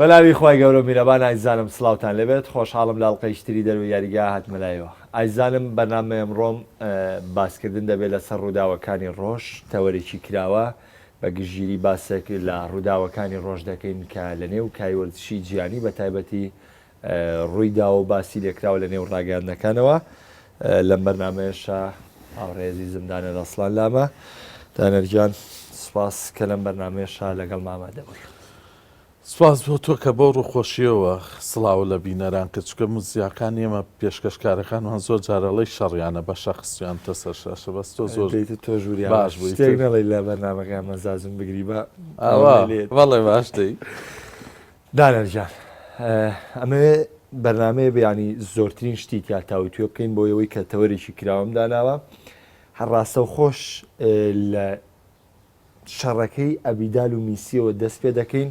بەناوی خوای گەورە و میرەبان ئایزانم سڵاوتان لێبێت خۆشحاڵم لە ئەڵقەیەکی تری دەرەوەی یاریگا هاتمە لایەوە ئایزانم بەرنامەی ئەمڕۆم باسکردن دەبێت لەسەر ڕووداوەکانی ڕۆژ تەوەرێکی کراوە بە گشتگیری باسێک لە ڕووداوەکانی ڕۆژ دەکەین کە لە نێو کای وەرزشی جیهانی بە تایبەتی ڕووی داوە و باسی لێکراوە لە نێو ڕاگەیاندنەکانەوە. لەم بەرنامەیەشا هاوڕێ ئەزیزم دانەر ئەسڵان لامە. دانەر گیان سوپاس کە لەم بەرنامەیەشا لەگەڵم ئامادە بووی. سوپاس بۆ تۆ کە بەو ڕووخۆشییەوە سڵاوت لە بینەران کرد، چونکە موزیاکانی ئێمە پێشکەشکارەکانمان زۆر جار ئەڵێی شەڕیانە بە شەق خستویانتە سەر شاشە بەس تۆ زۆر دەیتە تۆ ژووریان باش بووی شتێک نەڵێی لە بەرنامەکە مەزاجم بگری بە ئاوا بەڵێ باش دەی. دانەر گیان ئەمەوێ بەرنامەیە بیانی زۆرترین شتی تیا تاوتوێ بکەین بۆ ئەوەی کە تەوەرێکی کراوەم داناوە هەر ڕاستەوخۆش لە شەڕەکەی ئەبیدال و میسیەوە دەست پێ دەکەین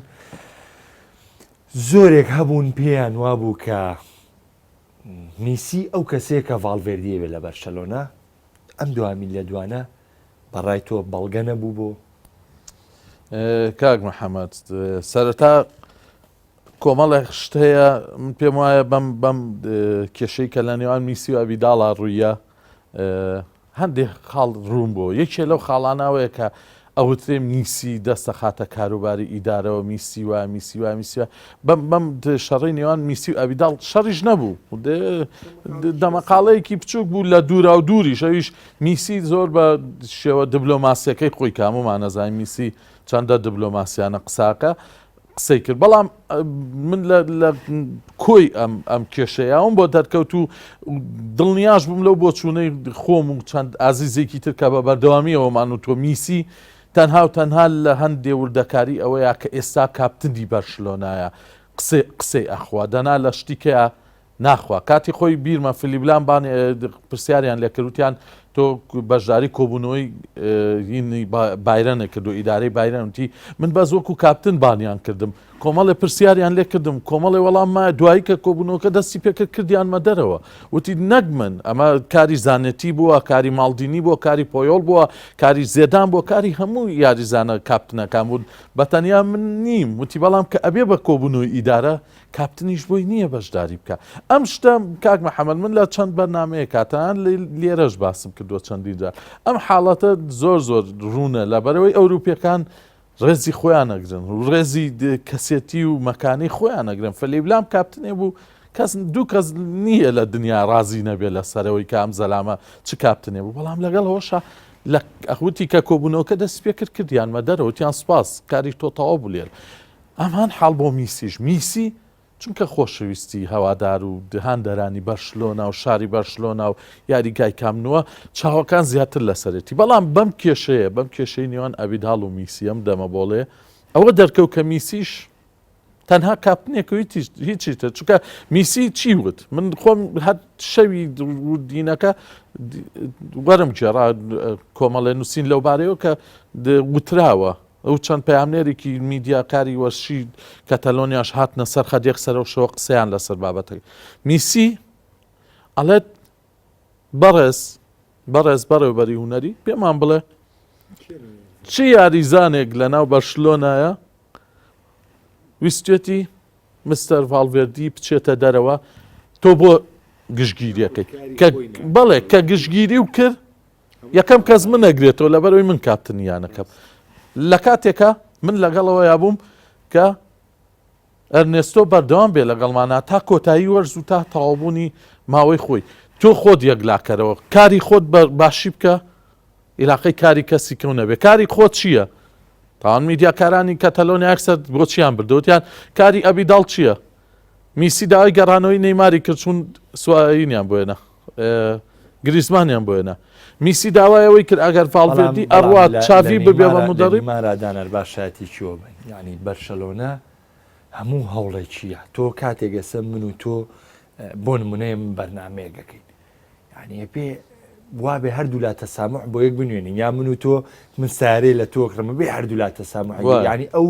زۆرێک هەبوون پێیان وابوو کە میسی ئەو کەسەیە کە ڤاڵڤێردیەوێ لە بەرشەلۆنە ئەم دوامین لێدوانە بەڕای تۆ بەڵگە نەبوو بۆ؟ کاک محەممەد سەرەتا کۆمەڵێک شت هەیە من پێم وایە بەم بەم کێشەی کە لە نێوان میسی و ئەبیداڵا ڕوویە هەندێک خاڵ ڕوون بۆ یەکێ لەو خاڵانەوەیە کە ئەوترێ میسی دەست دەخاتە کاروباری ئیدارەوە میسی وایە میسی وایە میسی وایە بەم بەم شەڕی نێوان میسی و ئەبیداڵ شەڕیش نەبوو دەمەقاڵەیەکی بچووک بوو لە دوورا و دووریش ئەویش میسی زۆر بە شێوە دبلۆماسیەکەی خۆی کە هەموومان نەزانین میسی چەندە دبلۆماسیانە قساکە قسەی کرد بەڵام من لە کۆی ئەم ئەم کێشەیەم بۆ دەرکەوت و دڵنیاش بووم لەو بۆچوونەی خۆم و چەند ئازیزێکی تر کە بە بەردەوامیەوەمان و تۆ میسی تەنها و تەنها لە هەندێ وردەکاری ئەوەیە کە ئێستا کاپتنی بەرشلۆنایە قسەی قسەی ئەخوا دەنا لە شتیکەیە ناخوا کاتی خۆی بیرمە فلیبلان بان پرسیاریان لێکرد وتیان تۆ بەشداری کۆبوونەوەی هینی بایرەنە کرد و ئیدارەی بایرن وتی من بەس وەکو کاپتن بانیان کردم کۆمەڵێ پرسیاریان لێ کردم کۆمەڵێ وەڵام ما دوایی کە کۆبوونەوەکە دەستی پێکرد کردیانمە دەرەوە وتی نەک من ئەمە کاری زانێتی بووە کاری ماڵدینی بووە کاری پۆیۆڵ بووە کاری زێدان بووە کاری هەموو یاریزانە کاپتنەکان بوون بە تەنیا من نیم وتی بەڵام کە ئەبێ بە کۆبوونەوەی ئیدارە کاپتنیش بۆی نییە بەشداری بکا ئەم شتە کاک محەممەد من لە چەند بەرنمەیە کاتان لێرەش باسم کردووە چەندین جار ئەم حاڵەتە زۆر زۆر ڕوونە لە بەرەوەی ئەوروپیەکان ڕێزی خۆیان ئەگرن و ڕێزی کەسێتی و مەکانی خۆیان ئەگرن فلیبلام کاپتنێ بوو کەس دوو کەس نییە لە دنیا ڕازی نەبێ لە سەرەوەی کە ئەم زەلامە چ کاپتنێ بوو بەڵام لەگەڵ هۆشە لە ئەخوتی کە کۆبوونەوەکە دەست پێ کرد کردیانمە دەرەوە تیان سپاس کاری تۆ تەواو بوو لێر ئەمان حاڵ بۆ میسیش میسی چونکە خۆشەویستی هەوادار و هاندەرانی بەرشلۆنا و شاری بەرشلۆنا و یاریگای کامپ نووە چاوەکان زیاتر لەسەرێتی بەڵام بەم کێشەیە بەم کێشەی نێوان ئەبیداڵ و میسی ئەم دەمە بۆڵێ ئەوە دەرکەوت کە میسیش تەنها کاپتنێک و هیچی تر چونکە میسی چی وت من خۆم هەر شەوی دینەکە وەرم گێڕا کۆمەڵێ نووسین لەو بارەیەوە کە وتراوە ئەو چەند پەیامنێرێکی میدیاکاری وەرزشی کەتەلۆنیاش هاتنە سەر خەت یەک سەرەو شەوە قسەیان لەسەر بابەتەکە میسی ئەڵێت بەڕێز بەڕێز بەڕێوبەری هونەری پێمان بڵێ چی یاریزانێک لە ناو بەرشلۆنایە ویستێتی مستەر ڤاڵڤێردی بچێتە دەرەوە تۆ بۆ گشتگیریەکەی کە بەڵێ کە گشتگیری و کرد یەکەم کەس من ئەگرێتەوە لەبەرئەوەی من کاپتنی یانەکەم لە کاتێکا من لەگەڵەوەیا بووم کە ئەرنێستۆ بەردەوام بێ لەگەڵمانە تا کۆتایی وەرز و تا تەواوبوونی ماوەی خۆی تۆ خۆت یەکلاکەرەوە کاری خۆت باشی بکە عیلاقەی کاری کەسی کەو نەبێ کاری خۆت چییە؟ تاوان میدیاکارانی کەتەلۆنیا یەکسەر بۆچیان بردوتیان کاری ئەبیداڵ چییە؟ میسی داوای گەڕانەوەی نەیماری کرد چون سوارینیان بۆ هێنا گریزمانیان بۆ هێنا میسی داوای ئەوەی کرد ئەگەر ڤاڵڤێردی ئەڕوات چاڤی ببێ بە مودەڕیب. مارا دانەر با شایەتێکی بن یعنی بەرشەلۆنە هەموو هەوڵێکیە تۆ کاتێک ئێستا من و تۆ بۆ نمونەیە من بەرنمەیەک ئەکەین یعنی پێ وابێ هەردوولا تەسامح بۆ یەک بنوێنین یا من و تۆ من سارێ لە تۆ کڕمە بێ هەردوولا تەسامح یعنی ئەو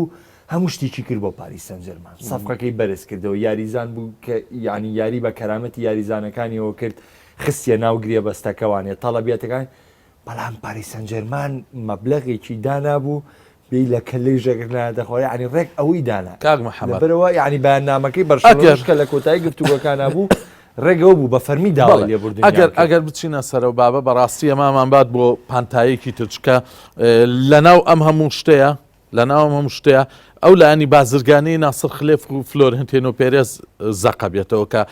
هەموو شتێکی کرد بۆ پاریس سەنجەرمان سەفقەکەی بەرز کردەوە یاریزان بوو کە یعنی یاری بە کەرامەتی یاریزانەکانیەوە کرد خستیە ناو گرێبەستەکەوانێ تەڵەبیەتەکان بەڵام پاریس سەنجەرمان مەبلەغێکی دانابوو. بێی لە کەلەی ژەگر نایەتە خوارێ یعنی ڕێک ئەوەی دانا کاک محەممەد لەبەرەوە یعنی بەیاننامەکەی بەرشەلۆنەش ئەگەر کە لە کۆتایی گفتوگۆکانا بوو ڕێک ئەوە بوو بە فەرمی داوای بەڵێ لێبوردنیان ئەگەر کرد. ئەگەر بچینە سەرەو بابە بەڕاستی ئەمامان بات بۆ پانتایەکی تر چکە لەناو ئەم هەموو شتەیە لەناو ئەم هەموو شتەیە ئەو لایەنی بازرگانی ناسڕ خلێف و فلۆرنتێنۆ پێرێز زەقە بێتەوە کە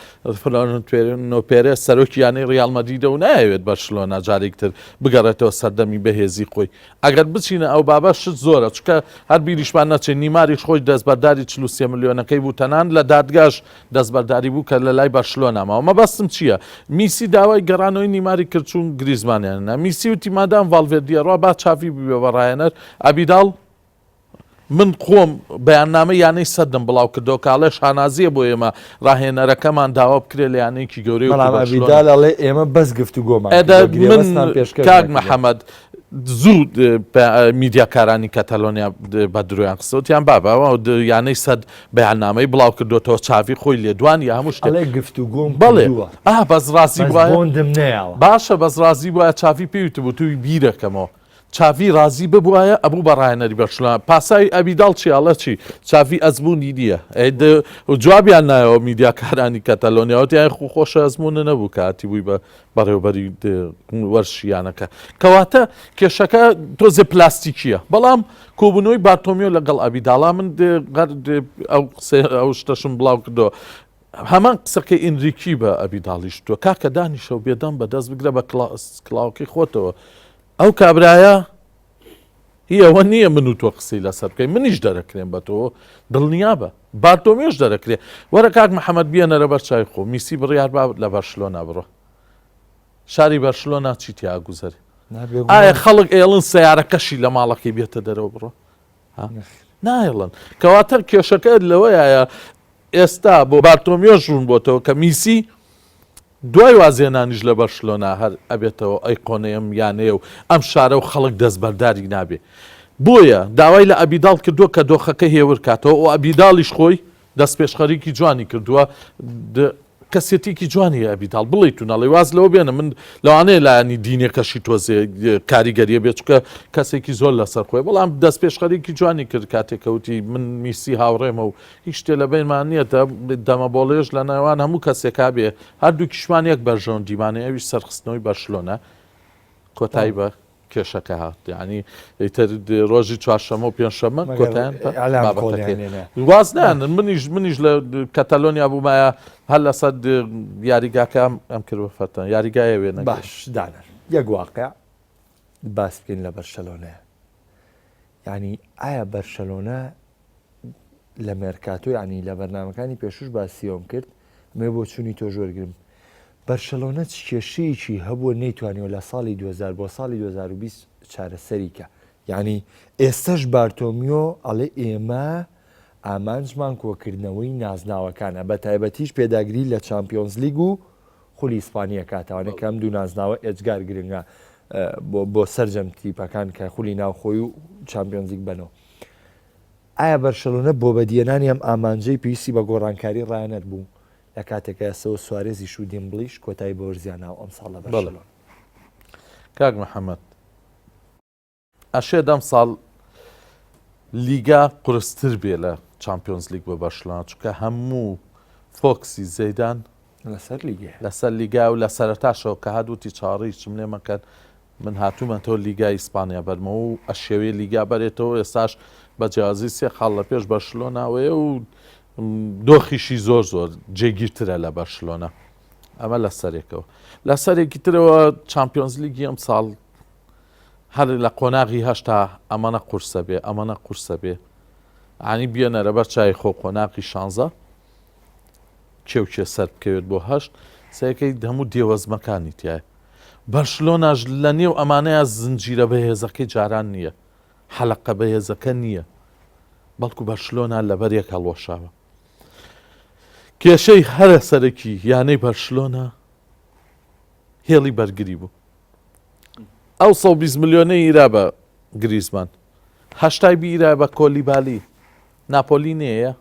فلۆرنتێنۆ پێرێز سەرۆکی یانەی ڕیاڵ مەدریدە و نایەوێت بەرشلۆنە جارێک تر بگەڕێتەوە سەردەمی بەهێزی خۆی ئەگەر بچینە ئەو بابە شت زۆرە چونکە هەر بیریشمان نەچێت نیماریش خۆی دەستبەرداری 43 ملیۆنەکەی بوو تەنان لە دادگاش دەستبەرداری بوو کە لە لای بەرشلۆنا ماوە مەبەستم چییە میسی داوای گەڕانەوەی نیماری کرد چوون گریزمانیان نا میسی وتی مادام ڤالڤێردیە ڕوا با چاڤی ببێ بە ڕاهێنەر ئەبیداڵ من خۆم بەیاننامەی یانەی سەدم بڵاو کردەوە کە ئەڵێ شانازییە بۆ ئێمە ڕاهێنەرەکەمان داوا بکرێت لە یانەیەکی گەورەی وەکو بەڵام بەرشلۆنە. ئەبیدال ئەڵێ ئێمە بەس گفتوگۆمان ئەدە کردووە من گرێبەستمان پێشکەش کاک نەکردووە. محەمەد زوو میدیاکارانی کەتەلۆنیا بە درۆیان خستەوە وتیان بابە ئەوە یانەی سەد بەیاننامەی بڵاو کردووەتەوە چاڤی خۆی لێدوان یا هەموو شتێک ئەڵێ گفتوگۆم بەڵێ کردووە ئا بەس ڕازی بەس بوایە بۆندم نەیاوە. باشە بەس ڕازی بوایە چاڤی پێی وتبوو توی بیرەکەمەوە چاڤی رازی ببوایە ئەبوو بە راهێنەری بەرشلۆنە پاساوی ئەبیداڵ چیە ئەڵێ چی چاڤی ئەزموونی نییە ئەی د جوابیان نایەوە میدیاکارانی کەتەلۆنیا وتیان خۆ خۆشە ئەزموونە نەبوو کە هاتی بووی بە بەڕێوبەری وەرزشی یانەکە کەواتە کێشەکە تۆزێ پلاستیکیە بەڵام کۆبوونەوەی بارتۆمیۆ لەگەڵ ئەبیداڵا من ئەو ئەو شتەشم بڵاو کردەوە هەمان قسەکەی ئینریکی بە ئەبیداڵیش تۆ کاکە دانیشە و بێدەم بەدەست بگرە بە کڵاوەکەی خۆتەوە ئەو کابرایە هی ئەوە نییە من و تۆ قسەی لەسەر بکەین منیش دەرەکرێن بە تۆ دڵنیابە بارتۆمێش دەرەکرێ وەرە کاک محەممەد بیەنەرە بەر چای خۆ میسی بڕیار با لە بەرشلۆنا بڕۆ شاری بەرشلۆنا چی تیا گوزەرێ ئایا خەڵک ئێڵن سیارەکەشی لە ماڵەکەی بێتە دەرەوە بڕۆ نایڵن کەواتە کێشەکە لەوەیە ئێستا بۆ بارتۆمیۆش ڕوون بۆتەوە کە میسی دوای وازهێنانیش لە بەرشلۆنە هەر ئەبێتەوە ئەیقۆنەی ئەم یانەیە و ئەم شارە و خەڵک دەستبەرداری نابێ. بۆیە داوای لە ئەبیداڵ کردووە کە دۆخەکە هێور کاتەوە و ئەبیداڵیش خۆی دەستپێشخەریی جوانی کردووە. کەسێتیەکی جوانی هەیە ئەبیداڵ بڵێیت و نەڵێی واز لەوە بێنە من لەوانەیە لایەنی دینەکەشی تۆزێ کاریگەریە بێت چونکە کەسێکی زۆر لەسەر خۆی بەڵام دەستپێشخەریی جوانی کرد کاتێک کەوتی من میسی هاوڕێمە و هیچ شتێ لە بەینمان نییە دە دەمەبۆڵێش لە نێوان هەموو کەسێکا بێ هەردووکیشمان یەک بەرژەوەندیمان هەیە ئەویش سەرخستنەوەی بەرشلۆنە کۆتایی بە کێشەکە هات یعنی ئیتر ڕۆژی چوارشەممە و پێنجشەممە مەگەر کۆتایان بە ئیعلام بابەتەکەی کۆڵیان لێ واز نایەنن منیش منیش لە کەتەلۆنیا بوومایە هەر لەسەر یاریگاکە ئەم کرد بە فەتەن یاریگایە وێنە باش دانەر یەک واقع باس بکەین لە بەرشەلۆنەیە یعنی ئایا بەرشەلۆنە لە مێرکاتۆ یانی لە بەرنامەکانی پێشوش باسی ئەوم کرد ئەمەوێ بۆچوونی تۆش وەرگرم بەرشەلۆنە چ کێشەیەکی هەبووە نەیتوانیوە لە ساڵی 2000 بۆ ساڵی 2020 چارەسەری کە یعنی ئێستش بارتۆمیۆ ئەڵێ ئێمە ئامانجمان کۆکردنەوەی نازناوەکانە بە تایبەتیش پێداگری لە چامپیۆنزلیگ و خولی ئیسپانیە کاتەوانێت کە ئەم دوو نازناوە ئێجگار گرنگە بۆ سەرجەم تیپەکان کە خولی ناوخۆی و چامپیۆنزلیگ بەنەوە ئایا بەرشەلۆنە بۆ بەدیهێنانی ئەم ئامانجەی پێویستی بە گۆڕانکاری ڕاهێنەر بوو، لە کاتێکا ئێستەوە سوارێزیش و دیمبڵیش کۆتایی بە وەرزیان ناوە ئەمساڵ لە بەڵێ بەرشەلۆنە؟ کاک محەمەد ئەشێت ئەمساڵ لیگا قورستر بێ لە چامپیۆنزلیگ بۆ بەرشلۆنە چونکە هەموو فۆکسی زەیدان لەسەر لیگەیە. لەسەر لیگا و لە سەرەتاشەوە کە هات وتی چاوەڕێی هیچم لێ مەکەن من هاتوومەتەوە لیگای ئیسپانیا بەرمەوە و ئەشێوێ لیگا بەرێتەوە ئێستاش بە جیاوازی سێ خاڵ لە پێش بەرشلۆناوەیە و دۆخیشی زۆر زۆر جێگیرترە لە بەرشلۆنە ئەمە لە سەرێکەوە لە سەرێکی ترەوە چامپیۆنز لیگی ئەم ساڵ هەر لە قۆناغی هەشتا ئەمەنە قورسە بێ ئەمەنە قورسە بێ ئانی بێنەرە بەر چای خۆ قۆناغی شانزە کێ و کێ سەر بکەوێت بۆ هەشت سەکەی هەموو دێوەزمەکانی تایە بەرشلۆناش لە نێو ئەمانەیا زنجیرە بەهێزەکەی جاران نییە، حەلەقە بەهێزەکە نییە، بەڵکو بەرشلۆنا لەبەر یەک هەڵوەشاوە. کێشەی هەرە سەرەکی یانەی بەرشلۆنا هێڵی بەرگری بوو. ئەو 120 ملیۆنەی ئیرا بە گریزمان، هەشتای بیرا بە کۆلیبالی، ناپۆلی نەیە.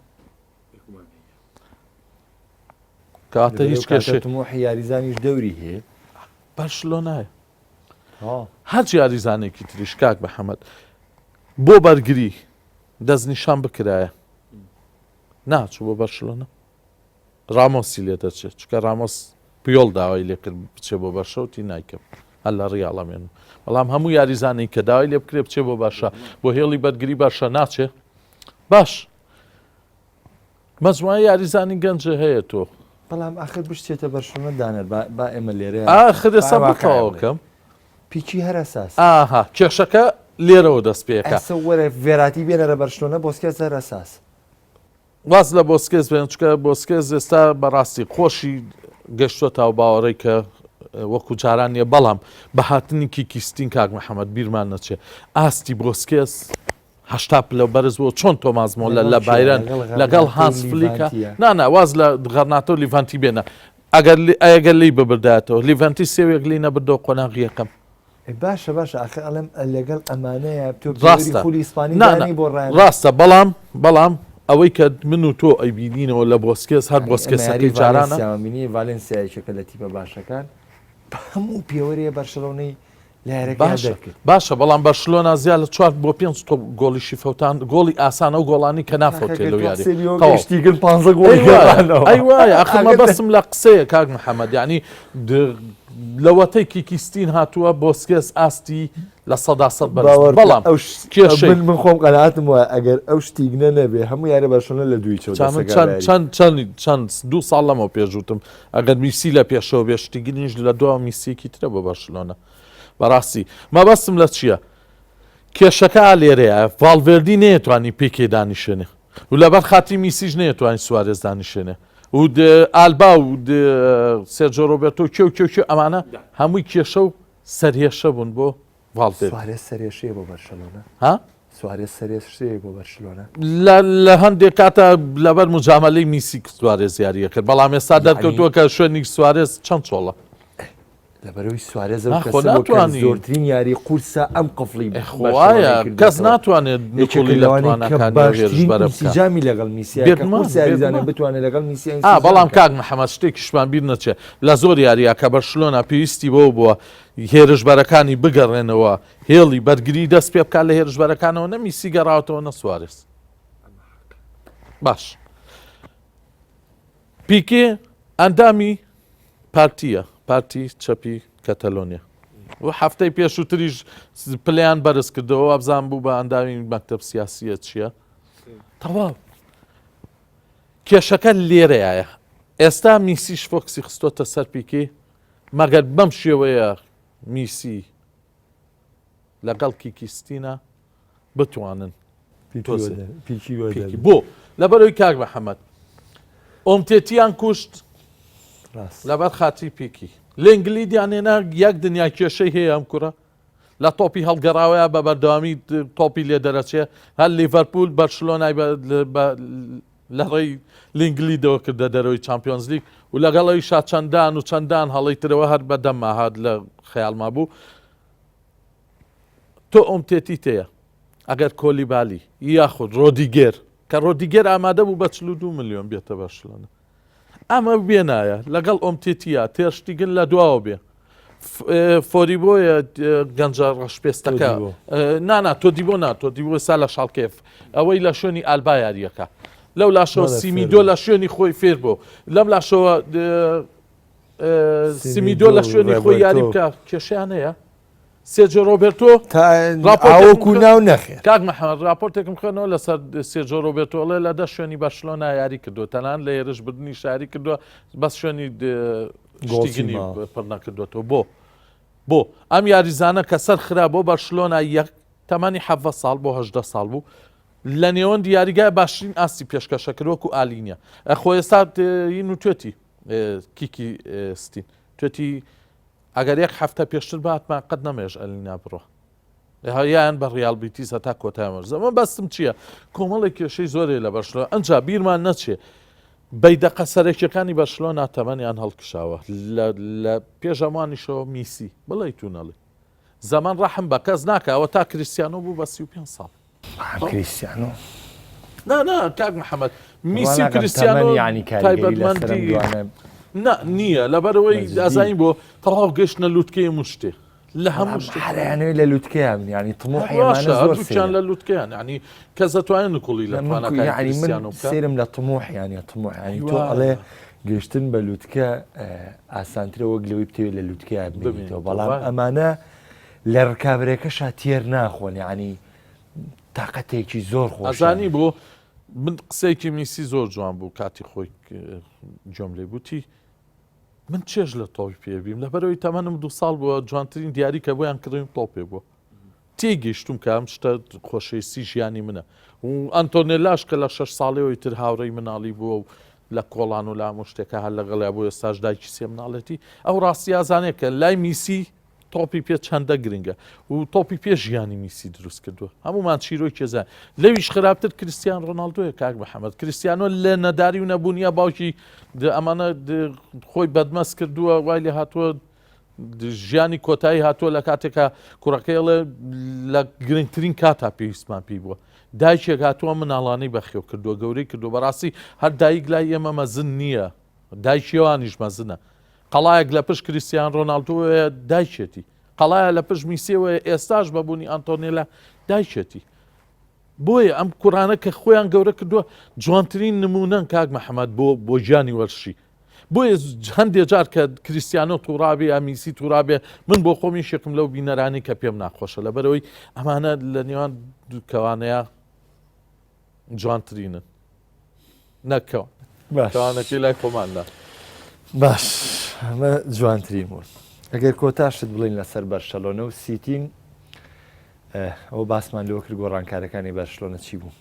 کەواتە هیچ کێشەی تموحی یاریزانیش دەوری هەیە بەرشلۆنایە هەرچ یاریزانێکی تریش کاک محەممەد. بۆ بەرگری دەستنیشان بکرایە ناچوو بۆ بەرشلۆنە؟ ڕامۆسی لێ دەچێت چونکە ڕامۆس پیۆڵ داوای لێ کرد بچێ بۆ بەرشە وتی نایکەم هەر لە ڕیاڵ ئەمێنم بەڵام هەموو یاریزانێک کە داوای لێ بکرێ بچێ بۆ باشە بۆ هێڵی بەرگری باشە ناچێ باش مەجموعە یاریزانی گەنجە هەیە تۆ بەڵام ئاخر بشتێتە بەرشلۆنە دانەر با ئێمە لێرە ئاخر ئێستا بتەواوکەم پیکی هەر ئەساس. ئاها کێشەکە لێرەوە دەست پێکا. ئەسە وەرە ڤێراتی بێنەرە بەرشلۆنە بۆسکێس هەر ئەساس. واز لە بۆسکێس بێن چونکە بۆسکێس ئێستا بەڕاستی خۆشی گەشتووەتە ئەو باوەڕەی کە وەکو جاران نییە بەڵام بە هاتنی کیکی ستین کاک محەممەد بیرمان نەچێ ئاستی بۆسکێس هەشتا پلە بەرز بووە چۆن تۆماس مۆلەر لە بایرن لەگەڵ هانس فلیکە نانا واز لە غەرناتە و لیڤانتی بێنە ئەگەر ئەگەر لی ببردایەتەوە لیڤانتی سێوێک لی نەبردەوە قۆناغی یەکەم باشە باشە ئاخر ئەڵێم لەگەڵ ئەمانەیە تۆ ڕاستە خولی ئیسپانی دانی بۆ ڕایان ڕاستە بەڵام بەڵام ئەوەی کە من و تۆ ئەیبینینەوە لە بۆسکێس هەر بۆسکێسەکەی جارانە بینی ڤالێنسیا یەکێکە لە تیپە باشەکان بە هەموو پێوەرێ بەرشەلۆنەی باشە باشە بەڵام بەرشلۆنا زیا لە چوار بۆ پێنج تۆپ گۆڵیشی فەوتان گۆڵی ئاسان ئەو گۆڵانی کە نافەوتێ لەو یاری شتیگن پ گۆڵ ئەی وایە ئەخر مەبەستم لە قسەیە کاک محەممەد یعنی لەوەتەی کیکیستین هاتووە بۆسکێس ئاستی 100% بەرز بەڵام ئەو کێشەی من خۆم قەناعەتم وایە ئەگەر ئەو شتیگنە نەبێ هەموو یارە بەرشلۆنە لە دووی چەو چەند چەند چەند چەند دوو ساڵ لەمەو پێشوتم ئەگەر میسی لە پێشەوە بێ شتیگنیش لە دوا میسیەکی ترە بۆ بەرشلۆنە بەڕاستی مەبەستم لە چییە؟ کێشەکە ئا لێرەیە ڤاڵڤێردی نەیەتوانی پیکێ دانیشێنێ و لەبەر خاتری میسیش نەیەتوانی سوارێز دانیشێنێ و ئالبا و سێرجۆ ڕۆبێرتۆ کێ و کێ و کێ ئەمانە هەمووی کێشە و سەرهێشە بوون بۆ ڤاڵڤێردی. سوارێز سەرێشەیە بۆ بەرشەلۆنە؟ ها؟ سوارێز سەرێشەیە بۆ بەرشلۆنە؟ لە لە هەندێک کاتە لەبەر مجامەلەی میسی سوارێز یاریە کرد بەڵام ئێستا دەرکەوتووە کە شوێنی سوارێز چەند چۆڵە. لەبەرەوەی سوارێز ئەو کەسە بووە کە زۆرترین یاری قورسە ئەم قفڵی خوایە کەس ناتوانێت نکوڵی لە تواناکانی باشترین ئینسجامی لەگەڵ میسیا کە قورسە یاریزانە بتوانێت لەگەڵ میسیا ئا بەڵام کاک محەمەد شتێکیشمان بیر نەچێ لە زۆر یارییا کە بەرشلۆنە پێویستی بەوە بووە هێرشبەرەکانی بگەڕێنەوە هێڵی بەرگری دەست پێ بکات لە هێرشبەرەکانەوە نە میسی گەڕاوەتەوە نە سوارێز باش پیکێ ئەندامی پارتییە، پارتی چەپی کەتەلۆنیا و هەفتەی پێشووتریش پلەیان بەرز کردەوە وابزان بوو بە ئەندامی مەکتەب سیاسیە چییە تەواو کێشەکە لێرەیە ئێستا میسیش فۆکسی خستۆتە سەر پیکی مەگەر بەم شێوەیە میسی لەگەڵ کیکیستینا بتوانن بۆ لەبەرەوەی کاک محەممەد ئۆمتێتیان کوشت لەبەر خاتری پیکی لێنگلی دیانێنا یەک دنیا کێشەی هەیە ئەم کوڕە لە تۆپی هەڵگەڕاوەیە بە بەردەوامی تۆپی لێ دەرەچێ هەر لیڤەرپول بەرشلۆنای لە ڕێی لینگلیدەوە کردە دەرەوەی چمپیۆنزلیگ و لەگەڵ ئەویشا چەندان و چەندان هەڵی ترەوە هەر بە دەمما هات لە خەیاڵما بوو تۆ ئۆمتێتیت هەیە ئەگەر کۆلیبالی یاخود ڕۆدیگێر کە ڕۆدیگێر ئامادە بوو بە 42 ملیۆن بێتە بەرشلۆنە ئەمە بێنایە لەگەڵ ئۆمتێتیە تێرشتیگن لە دواوە بێ فۆریبۆیە گەنجە ڕەشپێستەکە نانا تۆ دیبۆ نا تۆ دیبۆ سا لە شاڵکێف ئەوەی لە شوێنی ئالبا یاریەکە لەو لاشەوە سیمیدۆ لە شوێنی خۆی فێر بۆ لەم لاشەوە سیمیدۆ لە شوێنی خۆی یاری بکە کێشیان هەیە سێرجۆ ڕۆبێرتۆ ڕاپۆرتێکم ناو نەخێر کاک محەمەد ڕاپۆرتێکم خوێنەوە لەسەر سێرجۆ ڕۆبێرتۆ ئەڵێ لە دە شوێنی بەرشلۆنا یاری کردووە تەنان لە هێرش بردنی شاری کردووە بەس شوێنی شتیگنی پڕ نەکردووەتەوە بۆ بۆ ئەم یاریزانە کە سەر خرا بۆ بەرشلۆنا یەک تەمەنی حەڤە ساڵ بۆ هەژدە ساڵ بوو لە نێوەندی یاریگای باشترین ئاستی پێشکەشە کرد وەکو ئالینە خۆ ئێستا ین و توێتی کیکی ستین توێتی ئەگەر یەک هەفتە پێشتر بهاتمان قەت نەمێژ ئەلینا بڕۆ یان بە ڕیال بیتیس هەتا کۆتای وەرزە من بەستم چییە کۆمەڵێک کێشەی زۆرێ لە بەرشلۆنە ئەنجا بیرمان نەچێ بەیدەقە سەرەکیەکانی بەرشلۆنا تەمەنیان هەڵکشاوە لە پێش ئەمانیشەوە میسی بڵێ تو نەڵێ زەمەن ڕەحم بە کەس ناکە ئەوە تا کریسیانۆ بوو بە 35 ساڵ کریسیانۆ نا نا کاک محەممەد میسی و کریسیانۆ ینی تایبەتمەندی نا نییە لەبەرەوەی ئازانین بۆ تەواو گەشتنە لوتکەی مشتێ. لە هەموو شتێک هەرانەوەی لە لوتکەیان ینی طموحی ئەمانە زۆر سەیرە. لە لوتکەیان ینی کەس دەتوانێت نکوڵی لە من تواناکانی یعنی من کریستیانۆ بکات سەیرم لە طموحیان یا طموح ینی تۆ وایە. ئەڵێ گەشتن بە لوتکە ئاسانترە وەک لەوەی بتەوێت لە لوتکەیا بمێنیتەوە بمێنیتەوە، بەڵام وایە. ئەمانە لە ڕکابرەکەشا تێر ناخۆن یعنی تاقەتێکی زۆر خۆشیان ئەزانی بۆ من قسەیەکی میسی زۆر جوان بوو کاتی خۆی گوێم لێ بووتی من چێژ لە تۆپی پێ بیم لەبەرەوەی تەمەنم دو ساڵ بووە جوانترین دیاری کە بۆیان کڕیم تۆپێ بووە تێگەیشتوم کە ئەم شتە خۆشەویستی ژیانی منە و ئەنتۆنێلاش کە لە شەش ساڵیەوەی تر هاوڕێی مناڵی بووە و لە کۆڵان و لام و شتێکە هەر لەگەڵیا بۆ ئێستاش دایکی سێ مناڵێتی ئەو ڕاستیازانێک کە لای میسی تۆپی پێ چەندە گرنگە و تۆپی پێ ژیانی میسی دروست کردووە هەمومان چیرۆکی زان لەویش خراپتر کریستیان ڕۆناڵدۆیە کاک محەممەد کریستیانۆ لە نەداری و نەبوونیە باوکی ئەمانە خۆی بەدمەست کردووە وای لێ هاتووە ژیانی کۆتایی هاتووە لە کاتێکا کوڕەکەی ئەڵێ لە گرنگترین کاتا پێویستمان پێی بووە دایکێک هاتووە مناڵانەی بەخێو کردووە گەورەی کردووە بەڕاستی هەر دایک لای ئێمە مەزن نییە دایکیوانیش مەزنە قەڵایەک لە پشت کریستیان ڕۆناڵدۆیە دایکێتی قەڵایە لە پشت میسیەوەیە ئێستاش بەبوونی ئەنتۆنێلا دایکێتی بۆیە ئەم کوڕانە کە خۆیان گەورە کردووە جوانترین نمونەن کاک محەممەد بۆ بۆ گیانی وەرشی بۆیە هەندێ جار کە کریستیانۆ توڕابێ یا میسی توڕابێ من بۆ خۆم یەکێکم لەو بینەرانی کە پێم ناخۆشە لەبەرەوەی ئەمانە لە نێوان کەوانەیە جوانترینن نەکەوە کەوانەکەی لای خۆماندا باش ئەمە جوانترین بوون ئەگەر کۆتاشت بڵین لەسەر بەرشەلۆنە و سیتین ئەوە باسمان لەوە کرد گۆڕانکارەکانی بەرشلۆنە چی بوو؟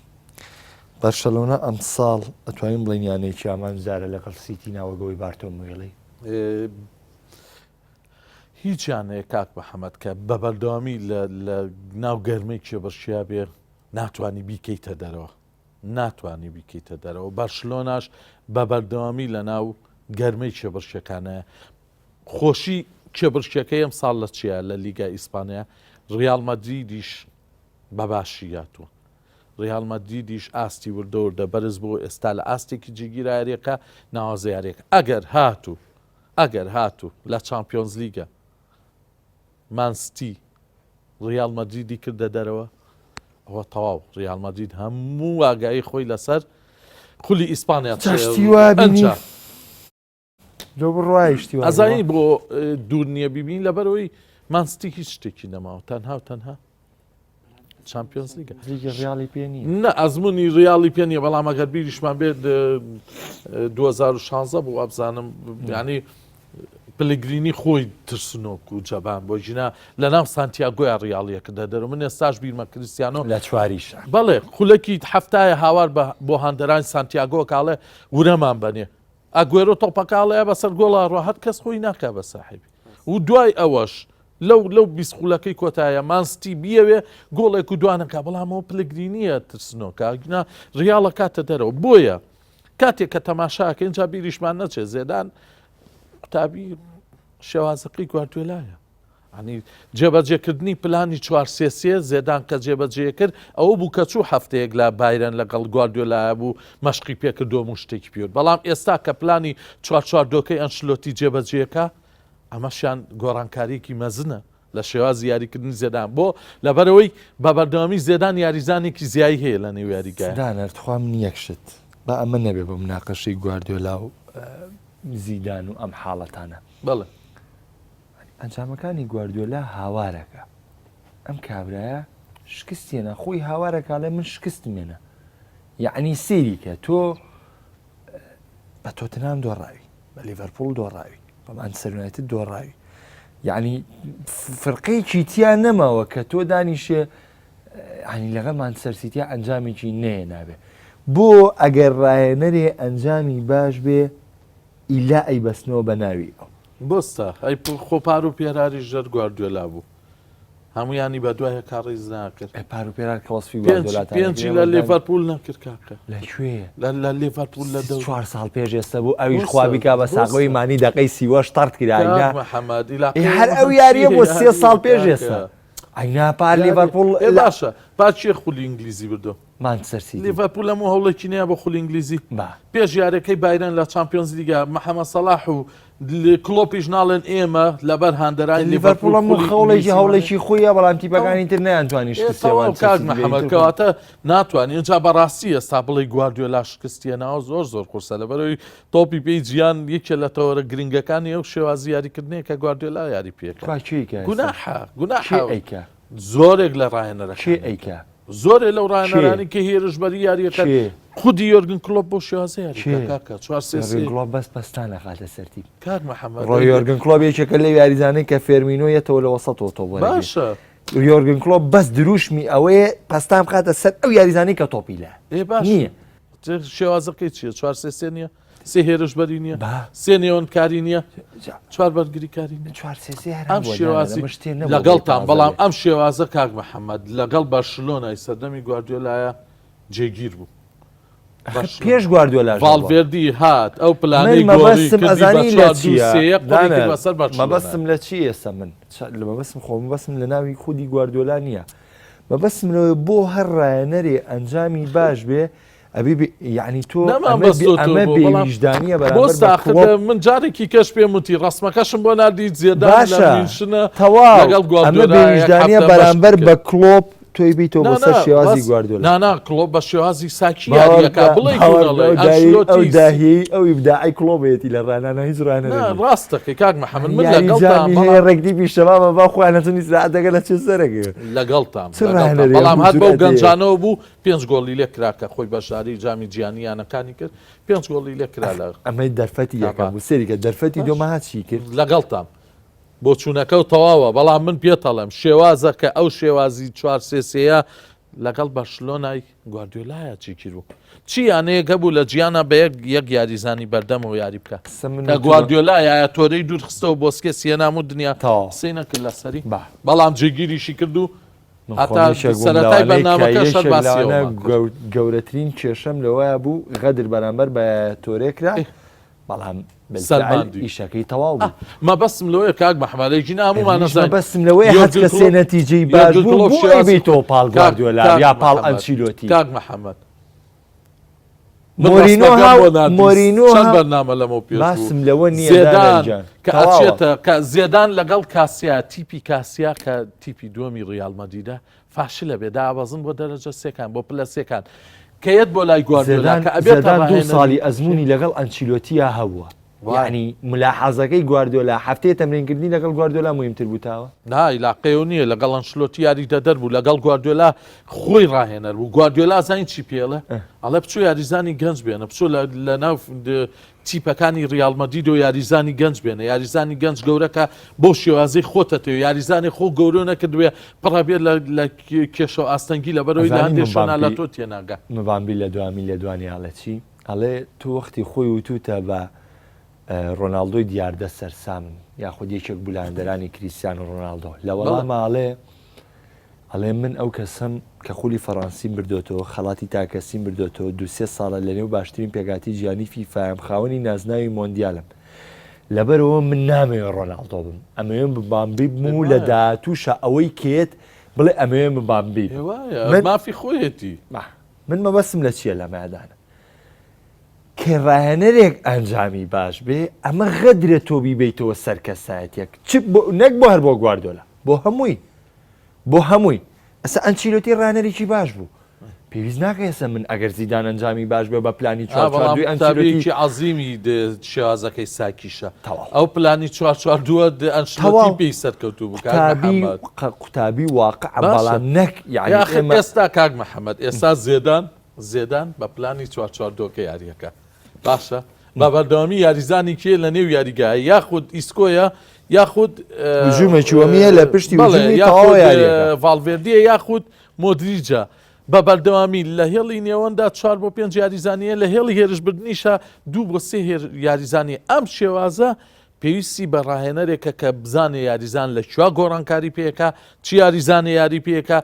بەرشەلۆنە ئەمساڵ ئەتوانین بڵێین یانەیەکی ئامانجدارە لەگەڵ سیتی ناوەگەوەی بارتۆمویڵی؟ هیچ یانەیە کاک محەممەد کە بە بەردەوامی لە ناو گەرمەی کێبڕکیا بێ ناتوانانی بیکەیتە دەرەوە ناتوانانی بیکەیتە دەرەوە بەرشلۆناش بە بەردەوامی لە ناو گەرمەی کێبڕکێکانە خۆشی کێبڕکێکەی ئەمساڵ لە چیە لە لیگای ئیسپانیا ڕیاڵ مەدریدیش بە باشی هاتووە ڕیاڵ مەدریدیش ئاستی وردە وردە بەرز بۆ ئێستا لە ئاستێکی جێگیر یاریەکە ناوازە یاریەکە ئەگەر هاتوو ئەگەر هاتوو لە چامپیۆنز لیگە مانستی ڕیاڵ مەدریدی کردە دەرەوە ئەوە تەواو ڕیاڵ مەدرید هەموو ئاگایی خۆی لەسەر خولی ئیسپانیا چاشتی وا بینی لۆ بڕوای شتی وا ئەزانی بۆ دوور نییە بیبین لەبەرەوەی مانستی هیچ شتێکی نەماوە تەنها و تەنها چمپیۆنز لیگە لیگی ڕیاڵی پێ نییە نە ئەزمموی ڕیاڵی پێ نییە بەڵام ئەگەر بیریشمان بێت 2016 بوو ئەبزانم ینی پلگرینی خۆی ترسنۆک و جەبان بۆ ژینا لە ناو سانتیاگۆیا ڕیاڵیەکە دەدەرە من ئێستاش بیرمە کریسیانۆ لە چواریشە بەڵێ خولەکی هەفتایە هاوار بە بۆ هاندەرانی سانتیاگۆ کاڵێ ورەمان بەنێ ئەگوێرۆ تۆپەکە ئەڵێ بەسەر گۆڵا ڕۆ هەر کەس خۆی ناکا بە ساحێبی و دوای ئەوەش لەو لەو 20 خولەکەی کۆتایە مانستی بیەوێ گۆڵێک و دوانەکە بەڵامەوە پلگرینیە ترسنۆکە گنا ریاڵە کاتە دەرەوە بۆیە کاتێک کە تەماشاکە اینجا بیریشمان نەچێت زێدان قوتابی شێوازەکەی گواردیۆلایە ینی جێبەجێکردنی پلانی چوار سێ سێ زێدان کە جێبەجێ کرد ئەوە بوو کە چوو هەفتەیەک لە بایرن لەگەڵ گواردیۆلایە بوو مەشقی پێکردووە و شتێکی پێوت بەڵام ئێستا کە پلانی چوار چوار دۆکەی ئەنشلۆتی جێبەجێکە ئەمەشیان گۆڕانکاریەکی مەزنە لە شێوازی یاریکردنی زێدان بۆ لەبەرەوەی بە بەردەوامی زێدان یاریزانێکی زیایی هەیە لە نێو یاریگای دانەر تخوا من یەک شت با ئەمە نەبێ بە مناقەشەی گواردیۆلا و زیدان و ئەم حاڵەتانە بەڵێ ئەنجامەکانی گواردیۆلا هاوارەکە ئەم کابرایە شکستێنە خۆی هاوارەکە ئەڵێ من شکستم هێنا یعنی سەیری کە تۆ بە تۆتنام دۆڕاوی بە لیڤەرپوڵ دۆڕاوی بە مانچستەر یونایتد دۆڕاوی یعنی فرقەیەکی تیا نەماوە کە تۆ دانیشێ ینی لەگەڵ مانچستەر سیتیا ئەنجامێکی نەیە نابێ بۆ ئەگەر ڕاهێنەرێ ئەنجامی باش بێ ئیلا ئەیبەستنەوە بە ناوی ئەو. بۆستە ئەی خۆ پار و پێراریش ژەر گواردیۆلا بوو هەمویانی بە دوای یەکا ڕیز ناکرد. ئەی پار و پێرار کە وەسفی پێنج گواردیۆلاتان پێنجی نەکرد لە ئێوە دانی لێڤەرپوول نەکرد کاکە. لە کوێ؟ لە لە لێڤەرپوول لە دەور چوار ساڵ پێش ئێستا بوو ئەویش بۆستە خوا بیکا بە ساغەوەی بۆستە مانی دەقەی سیوەش تەڕت کرا کاک ئەینا محەممەد ئێ ئیلاقەی هەر ئەوە ئەو چی یارییە بوو سێ یارییە ساڵ پێش کاکە ئێستا ئەینا پار یارییە لیڤەرپوول ئێ لە باشە پار کێ خولی ئینگلیزی بردەوە؟ مانچستەر سیتی. لیڤەرپوول هەموو هەوڵێکی نەیا بۆ خولی ئینگلیزی. با. پێش یاریەکەی بایرن لە چامپیۆنز لیگا محەمەد سەڵاح و کڵۆپیش ناڵێن ئێمە لەبەر هاندەرانی لیڤەرپوول لیڤەرپوول هەموو خولی خەوڵێکی ئینگلیزیمان هەوڵێکی خۆیە بەڵام تیپەکانی تر نەیانتوانی ئێ شکست تەواو مانچستەر کاک سیتی بێ محەمەد ئیتر خۆ کەواتە ناتوانین ئینجا بەڕاستی ئێستا بڵێی گواردیۆلا شکستی هێناوە زۆر زۆر قورسە لەبەرئەوەی تۆپی پێی جیهان یەکێ لە تەوەرە گرنگەکانی ئەو شێوازی یاریکردنەیە کە گواردیۆلا یاری پێکە کوا کێی کە ئێستا گوناحە کێ گوناحە ئەیکا زۆرێک لە کێ ڕاهێنەرەکان ئەیکا زۆرێ لەو کێ ڕاهێنەرانی کە هێرشبەری یاریەکەن کێ خودی یۆرگن کلۆپ بۆ شێوازە یاریکە کێ کاکە چوار سێ یۆرگن سێ کلۆپ بەس پەستان ئەخاتە سەر تیپ کاک محەممەد ڕۆ ئەی یۆرگن کلۆپ یەکێکە لەو یاریزانەی کە فێرمینۆ یەتەوە لە وەسەتەوە تۆپ وەرەگرێ باشە یۆرگن کلۆپ بەس دروشمی ئەوەیە پەستان بخاتە سەر ئەو یاریزانەی کە تۆپی لە ئێ باشە نییە شێوازەکەی چییە چوار سێ سێ نییە سێ هێرشبەری نییە با سێ نێوەندکاری نییە چوار بەرگریکاری نییە چوار سێ سێ هەر ئەم هەبووە دانە شێوازی لەمە شتێ نەبووە بڵێی لەگەڵتان تازە بەڵام بێ ئەم شێوازە کاک محەممەد لەگەڵ بەرشلۆنای سەردەمی گواردیۆلایە جێگیر بوو ئەخر بەرشلۆنە پێش گواردیۆلاش هەبووە ڤاڵڤێردی هات ئەو من پلانەی گۆڕی مەبەستم کردی بە ئەزانی لە چوار دوو چییە سێ یەک قڕی کرد دانە بەسەر بەرشلۆنای مەبەستم لە چی ئێستا من لە مەبەستم خۆ مەبەستم لە ناوی خودی گواردیۆلا نییە مەبەستم لەوەیە بۆ هەر ڕایەنەرێ ئەنجامی باش بێ ئەبی بێ یعنی تۆ نەمان ئەمە بێ بەستۆتەوە ئەمە بۆ بەڵام بێویژدانییە بۆ بەرامبەر بە ساختە کڵۆپ من جارێکی کەش پێم وتی ڕەسمەکەشم بۆ ناردی زێدان لە باشە میونشنە تەواو لەگەڵ ئەمە گواردیۆلا یەک بێویژدانییە هەفتە مەشقی بەرامبەر کرد بە کڵۆپ تۆی بیتەوە نا بۆ سەر نا شێوازی بەس گواردیۆلا نا نا کڵۆپ بە شێوازی ساکی باوەڕ یاریەکە بکە بڵێ کو باوەڕ بکە نەڵێ ئەو داهیەی ئەو ئەنشلۆتی داهیەی ئەو ئیبداعەی کڵۆپەیەتی لە ڕانانا هیچ ڕانەرێ نا نییە ڕاستەکەی کاک محەممەد من یاری لەگەڵتام جامی هەیە بەڵام ڕێک تیپی شەبابە با خۆیان لە چەند ئیسراحەتەکە لە چێ سەرەکەوێ لەگەڵتام چ لەگەڵتام ڕاهێنەرێ بەڵام هەموو هەر بەو جورئەتێ گەنجانەوە بوو پێنج گۆڵی لێ کرا کە خۆی بەشداری جامی جیهانی یانەکانی کرد پێنج گۆڵی لێ کرا لە ئەمەی دەرفەتی یەکەم کابا بوو سەیری کە دەرفەتی باش دووەم هات چی کرد؟ لەگەڵتام بۆچوونەکەو تەواوە بەڵام من پێتەڵێم شێوازە کە ئەو شێوازی چوار سێ سێیە لەگەڵ بەرشلۆنای گواردیۆلایە جێگیر بوو چی یانەیەک هەبوو لە جیانا بە یەک یەک یاریزانی بەردەمەوە یاری بکە قسە من کە و تۆ گواردیۆلا یایا تۆرەی دوور خستەوە بۆسکێس هێنام و دنیا تەواو قسەی نەکرد لەسەری با بەڵام جێگیریشی کرد و من خۆم هەتا یەکێک بووم سەرەتای لەوانەی کە بەرنامەکەش هەر یەکێک باسی لەوانە ئەوەمان کرد. گەورەترین کێشەم لەوەیا بوو غەدر بەرامبەر بە یایا تۆرێ کرا بەڵام بالفعل سەلماندی. ئیشەکەی تەواو بوو. مەبەستم لەوەیە کاک مەحمەد ئەگینا هەموومان منیش ئەزانین مەبەستم لەوەیە هەچ یۆرگن کەسێ کلۆپ نەتیجەی باش یۆرگن بوو کلۆپ بۆ شێوازی ئەیبەیتەوە پاڵ کاک گواردیۆلا کاک یا پاڵ محەمەد ئەنچیلۆتی. کاک محەمەد من مۆرینۆ ڕەسمەکەم ها بۆ ناردی مۆرینۆ چەند ها بەرنامە لەمەو پێش بوو باسم لەوە نییە دانەر زێدان گیان کە تەواوە. ئەچێتە کە زێدان لەگەڵ کاسیا تیپی کاسیا کە تیپی دووەمی ڕیال مەدریدە فاشلە بێ دابەزن بۆ دەرەجە سێکان بۆ پلە سێکان کە یەت بۆ لای گواردیۆلا زێدان کە ئەبێتە زێدان دوو ڕاهێنەری ساڵی ئەزموونی لەگەڵ ئەنچیلۆتیا هەبووە وایە. یەعنی ملاحەزەکەی گواردیۆلا هەفتەیە تەمرینکردنی لەگەڵ گواردیۆلا موهیمتر بوو تاوە؟ نا ئیلاقەیەوە نییە لەگەڵ ئەنشلۆتی یاریدەدەر بوو لەگەڵ گواردیۆلا خۆی ڕاهێنەر بوو گواردیۆلا زانی چی پێڵێ ئەڵێ بچۆ یاریزانی گەنج بێنە بچۆ لە ناو تیپەکانی ریال مەدرید و یاریزانی گەنج بێنە یاریزانی گەنج گەورەکە بۆ شێوازی خۆتەتەوە یاریزانی خۆ گەورە نەکردوێ پڕەبێت لە کێشە و ئاستەنگی لەبەرەوەی لە هەندێک شوێنا لە تۆ تێناگا. مبامبی لە دوامین لێدوانی ئەڵێ چی؟ ئەڵێ تۆ وەختی خۆی وتوتە بە ڕۆناڵدۆی دیاردە سەرسامم یاخود یەکێک بوو لە هاندەرانی کریستیانۆ ڕۆناڵدۆ لە وەڵاما ئەڵێ ئەڵێ من ئەو کەسەم کە خولی فەڕەنسیم بردۆتەوە خەڵاتی تاکەسیم بردۆتەوە دوو سێ ساڵە لەنێو باشترین پێکهاتەی جیهانی فیفایم خاوەنی نازناوی مۆندیالم لەبەرئەوە من نامەوێ ڕۆناڵدۆ بم ئەمەوێ مبامبی بم و لە داهاتووشا ئەوەی کێت بڵێ ئەمەوێ مبامبی بم من مافی خۆیەتی من مەبەستم لە چییە لەمەدانە کە ڕاهێنەرێک ئەنجامی باش بێ ئەمە غەدرە تۆ بیبەیتەوە سەر کەسایەتیەک چ نەک بۆ هەر بۆ گواردۆلا بۆ هەمووی بۆ هەمووی ئەسە ئەنچیلۆتی ڕانەرێکی باش بوو پێویست ناکە ئێستا من ئەگەر زیدان ئەنجامی باش بێ بە پلانی چوار چوار دووی ئەنچیلۆتی عەزیمی شێوازەکەی ساکیشە ئەو پلانی چوار چوار دووە ئەنچیلۆتی پێی سەرکەوتوو بوو قوتابی قوتابی واقع بەڵام نەک یعنی ئێستا کاک محەممەد ئێستا زێدان زێدان بە پلانی چوار چوار دووەکە یاریەکە باشە بە بەردەوامی یاریزانی کێ لە نێو یاریگایە یاخود ئیسکۆیە یاخود هجومێکی وەمیە لە پشتی هجومی تەواو یاریەکە ڤاڵڤێردیە یاخود مۆدریجە بە بەردەوامی لە هێڵی نێوەندا چوار بۆ پێنج یاریزانیە لە هێڵی هێرشبردنیشە دوو بۆ سێ یاریزانی ئەم شێوازە پێویستی بە ڕاهێنەرێکە کە بزانێ یاریزان لە کوێ گۆڕانکاری پێکا چی یاریزانێ یاری پێکا.